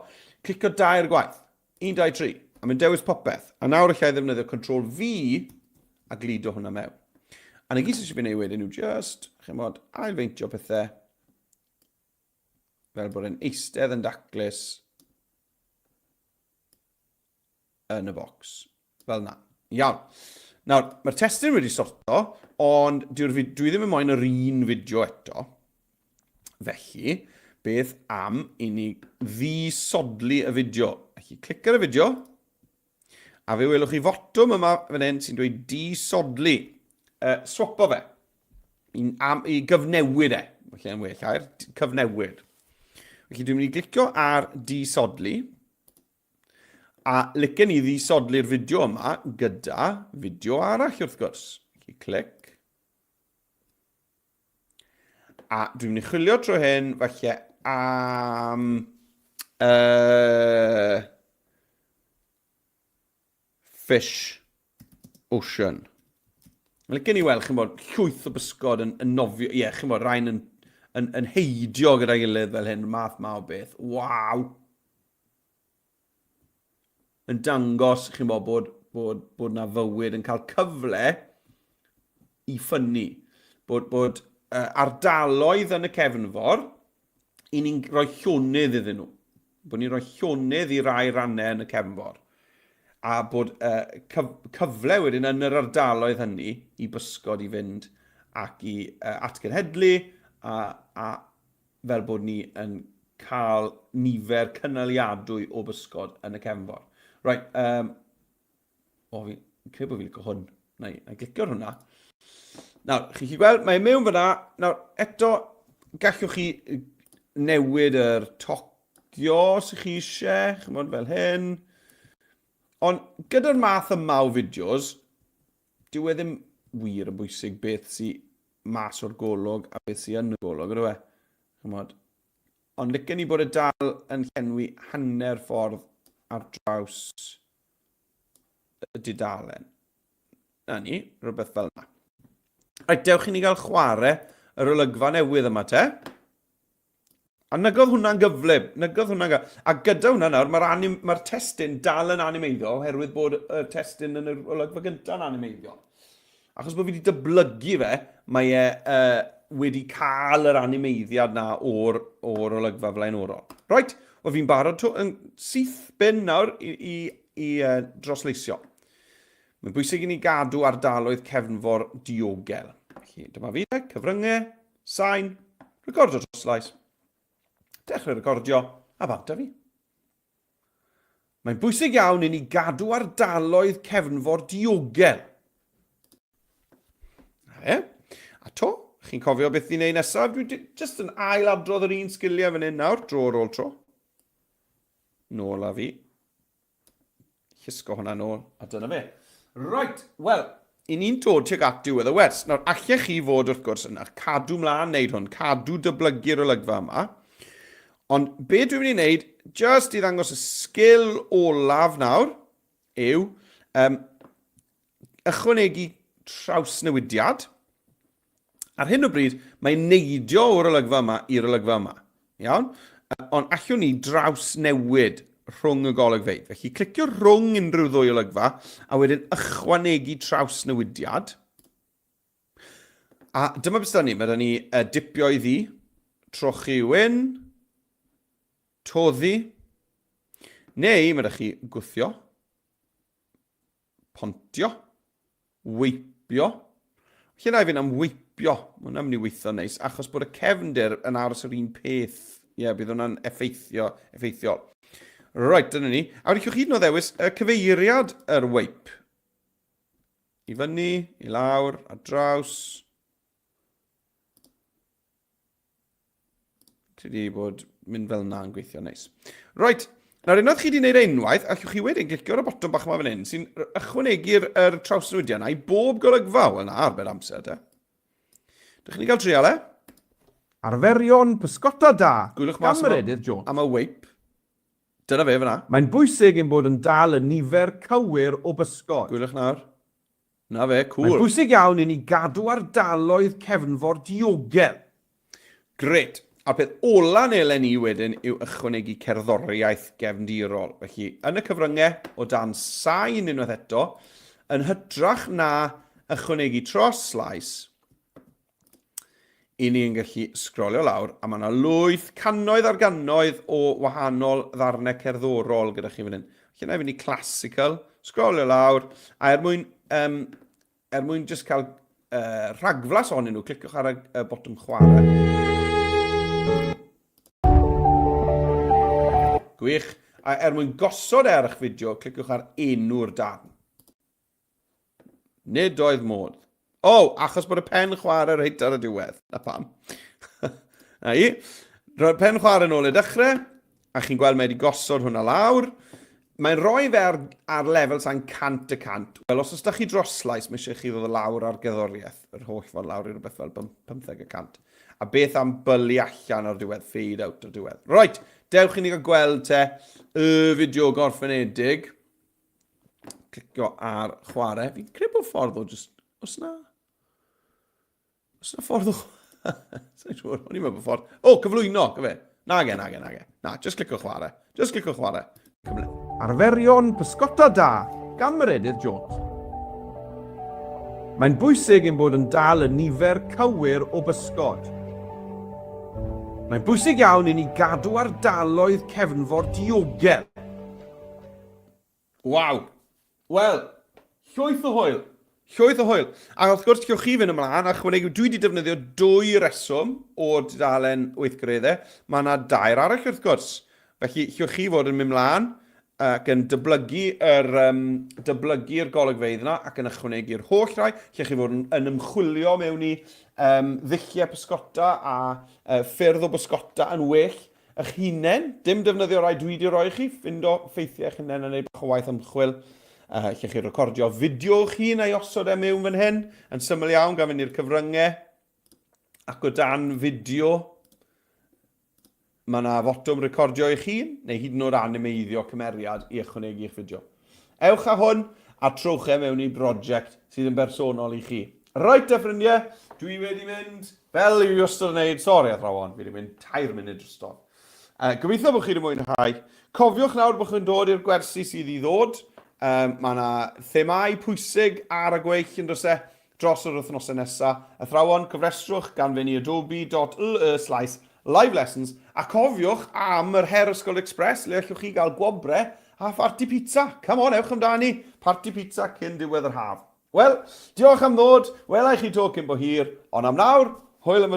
clicio dair gwaith. 1, 2, 3. A mae'n dewis popeth. A nawr allai ddefnyddio Ctrl V a gludo hwnna mewn. A na gyd sy'n eisiau fi wneud wedyn yw just, chi'n bod, ailfeintio pethau fel bod e'n eistedd yn daclus yn y bocs. Fel na. Iawn. Nawr, mae'r testun wedi sorto, ond dwi ddim yn moyn yr un fideo eto. Felly, beth am i ni ddisodli y fideo? Felly, clic ar y fideo, a fe welwch chi fotwm yma fan hyn sy'n dweud disodli. Uh, swapo fe. I, am, i gyfnewid e. Felly yn well air, cyfnewid. Felly dwi'n mynd i glicio ar disodli. A licen i ddisodli'r fideo yma gyda fideo arall wrth gwrs. Felly clic. A dwi'n mynd i chwilio trwy hyn falle am uh, fish ocean. Licen i weld, chi'n bod, llwyth o bysgod yn, yn nofio, ie, yeah, chi'n bod, rhain yn, yn, yn heidio gyda'i gilydd fel hyn, math ma o beth. Waw! Yn dangos, chi'n bod, bod, bod, bod na fywyd yn cael cyfle i ffynnu. Bod, bod uh, ardaloedd yn y cefnfor, i ni'n rhoi llonydd iddyn nhw. Bod ni'n rhoi llonydd i rai rannau yn y cefnfor. A bod uh, cyf cyfle wedyn yn yr ardaloedd hynny i bysgod i fynd ac i uh, atgenhedlu a, a fel bod ni yn cael nifer cynaliadwy o bysgod yn y cefnfor. Right, um, o, fi'n credu bod fi'n licio hwn. Na i, na i glicio ar hwnna. Nawr, chi'n gallu gweld, mae e mewn fyna. Nawr, eto, gallwch chi newid yr tocio os ych chi eisiau, chymod, fel hyn. Ond gyda'r math yma o fideos, dyw e ddim wir yn bwysig beth sy mas o'r golwg a beth sy yn y golwg, ydw e? Chymod? Ond licen i bod e dal yn llenwi hanner ffordd ar draws y dudalen. Na ni, rhywbeth fel yna. Reit, dewch i ni gael chwarae yr olygfa newydd yma te. A nygodd hwnna'n gyflym, nygodd hwnna'n gyflym. A gyda hwnna nawr, mae'r anim, mae testun dal yn animeiddio oherwydd bod y testun yn yr olygfa gyntaf yn animeiddio. Achos bod fi wedi dyblygu fe, mae e uh, wedi cael yr animeiddiad na o'r, or olygfa flaenorol. Right, wel fi'n barod to, yn syth bin nawr i, i, i uh, drosleisio. Mae'n bwysig i ni gadw ardaloedd cefnfor diogel. Felly, dyma fi, cyfryngau, Sain, recordio droslais, dechrau recordio, a bant â fi. Mae'n bwysig iawn i ni gadw ardaloedd cefnfor diogel. Na fe. A to, Chi'n cofio beth ni'n neud nesaf? Dwi jyst yn ail adrodd yr un sgiliau fan hyn nawr, dro ar ôl tro. Nôl â fi. Llusgo hwnna nôl, a dyna fe. Right, wel, i ni'n dod tuag at diwedd y wers. Nawr, allech chi fod, wrth gwrs, yn cadw mlaen wneud hwn, cadw dyblygu'r olygfa yma. Ond be dwi'n mynd i wneud, just i ddangos y sgil olaf nawr, yw um, ychwanegu trawsnewidiad. Ar hyn o bryd, mae'n neidio o'r olygfa yma i'r olygfa yma. Iawn? Ond allwn ni drawsnewid rhwng y golygfeydd. Felly, clicio rhwng unrhyw ddwy olygfa a wedyn ychwanegu trawsnewidiad. A dyma beth sydd ni. Mae da ni uh, dipio i ddi, trochi i wyn, toddi, neu mae da chi gwthio, Pontio. Weipio. Lle na i fynd am weipio? Mae hwnna'n mynd i weithio neis, achos bod y cefndir yn aros yr un peth. Ie, yeah, bydd hwnna'n effeithio, effeithiol. Right, dyna ni. A wedi chi'ch hyd yn oed ddewis y cyfeiriad yr weip. I fyny, i lawr, ar draws. Credu bod mynd fel yna yn gweithio neis. Right, nawr unwaith chi wedi gwneud e unwaith, allwch chi wedyn glicio ar y botwm bach yma fan hyn, sy'n ychwanegu'r er trawsnewidiad yna i bob golygfa. Wel na, arbed amser te. Dych chi'n cael trial e? Arferion pysgota da Gwylwch mas gan Meredydd Jones. am y weip. Dyna fe fyna. Mae'n bwysig ein bod yn dal y nifer cywir o bysgod. Gwylwch nawr. Na fe, cŵl. Mae'n bwysig iawn i ni gadw ardaloedd cefnfor diogel. Grêt. A'r peth ola nelen i wedyn yw ychwanegu cerddoriaeth gefndirol. Felly, yn y cyfryngau, o dan sain unwaith eto, yn hytrach na ychwanegu tros lais, i ni yn gallu sgrolio lawr, a mae yna lwyth, cannoedd ar gannoedd o wahanol ddarnau cerddorol gyda chi fan hyn. Felly na i fynd i classical, sgrolio lawr, a er mwyn, um, er mwyn just cael uh, rhagflas ohonyn nhw, cliciwch ar y, y botwm chwarae. Gwych. A er mwyn gosod e ar eich fideo, cliciwch ar enw'r darn. Nid oedd modd. O, oh, achos bod y pen chwarae reit ar y diwedd. Na pam. Na i. Rhoi'r pen chwarae nôl i dechrau, a chi'n gweld mae wedi gosod hwnna lawr. Mae'n rhoi fe ar, ar lefel sa'n 100%. Wel, os oes da chi droslais, mae eisiau chi ddod lawr ar gerddoriaeth, yr holl ffordd lawr i rhywbeth fel 50%. A beth am bylu allan o'r diwedd, fade out o'r diwedd. Right, dewch i ni gael gweld te y fideo gorffenedig. Clicio ar chwarae. Fi'n credu bod ffordd o just... Os na... Os na ffordd o... Sa'n siŵr, o'n i'n meddwl bod ffordd... O, cyflwyno, gyfe. Nage, nage, nage. Na, just clicio chwarae. Just clicio chwarae. Cymru. Arferion pysgota da gan Meredydd Jones. Mae'n bwysig ein bod yn dal y nifer cywir o bysgod. Mae'n bwysig iawn i ni gadw ardaloedd cefnfor diogel. Waw! Wel, llwyth o hwyl. Llwyth o hwyl. A wrth gwrs, gewch chi fynd ymlaen a chwanegu, dwi wedi defnyddio dwy reswm o'r dudalen weithgareddau. Mae yna dair arall wrth gwrs. Felly, gewch chi fod yn mynd mlaen ac yn dyblygu yr, um, dyblygu'r golygfeydd yna ac yn ychwanegu'r holl rai. Lle chi fod yn, yn ymchwilio mewn i um, ddulliau pysgota a uh, ffyrdd o bysgota yn well Eich hunain, dim defnyddio rai dwi 'di roi i chi, ffindo ffeithiau eich hunain a neud bach o waith ymchwil. Uh, lle chi recordio fideo eich hun a'i osod e mewn fan hyn, yn syml iawn gan fynd i'r cyfryngau ac o dan fideo mae yna fotwm recordio eich hun, neu hyd yn oed animeiddio cymeriad i ychwanegu eich fideo. Ewch â hwn a trowch e mewn i brosiect sydd yn bersonol i chi. Reit te ffrindiau, dwi wedi mynd Fel i wastad yn neud, sori athrawon, fi wedi mynd tair munud drostodd. Uh, gobeithio bod chi wedi mwynhau. Cofiwch nawr bod chi'n dod i'r gwersi sydd i ddod. Um, mae yna themau pwysig ar y gweill yn dros e dros yr wythnosau nesaf. Athrawon, cyfrestrwch gan fynd i adobe.ly slash live lessons a cofiwch am yr Her Ysgol Express le allwch chi gael gwobre a pharti pizza. Come on, ewch amdani. Parti pizza cyn diwedd yr haf. Wel, diolch am ddod, wela i chi 'to cyn bo hir, ond am nawr, hwyl am y tro.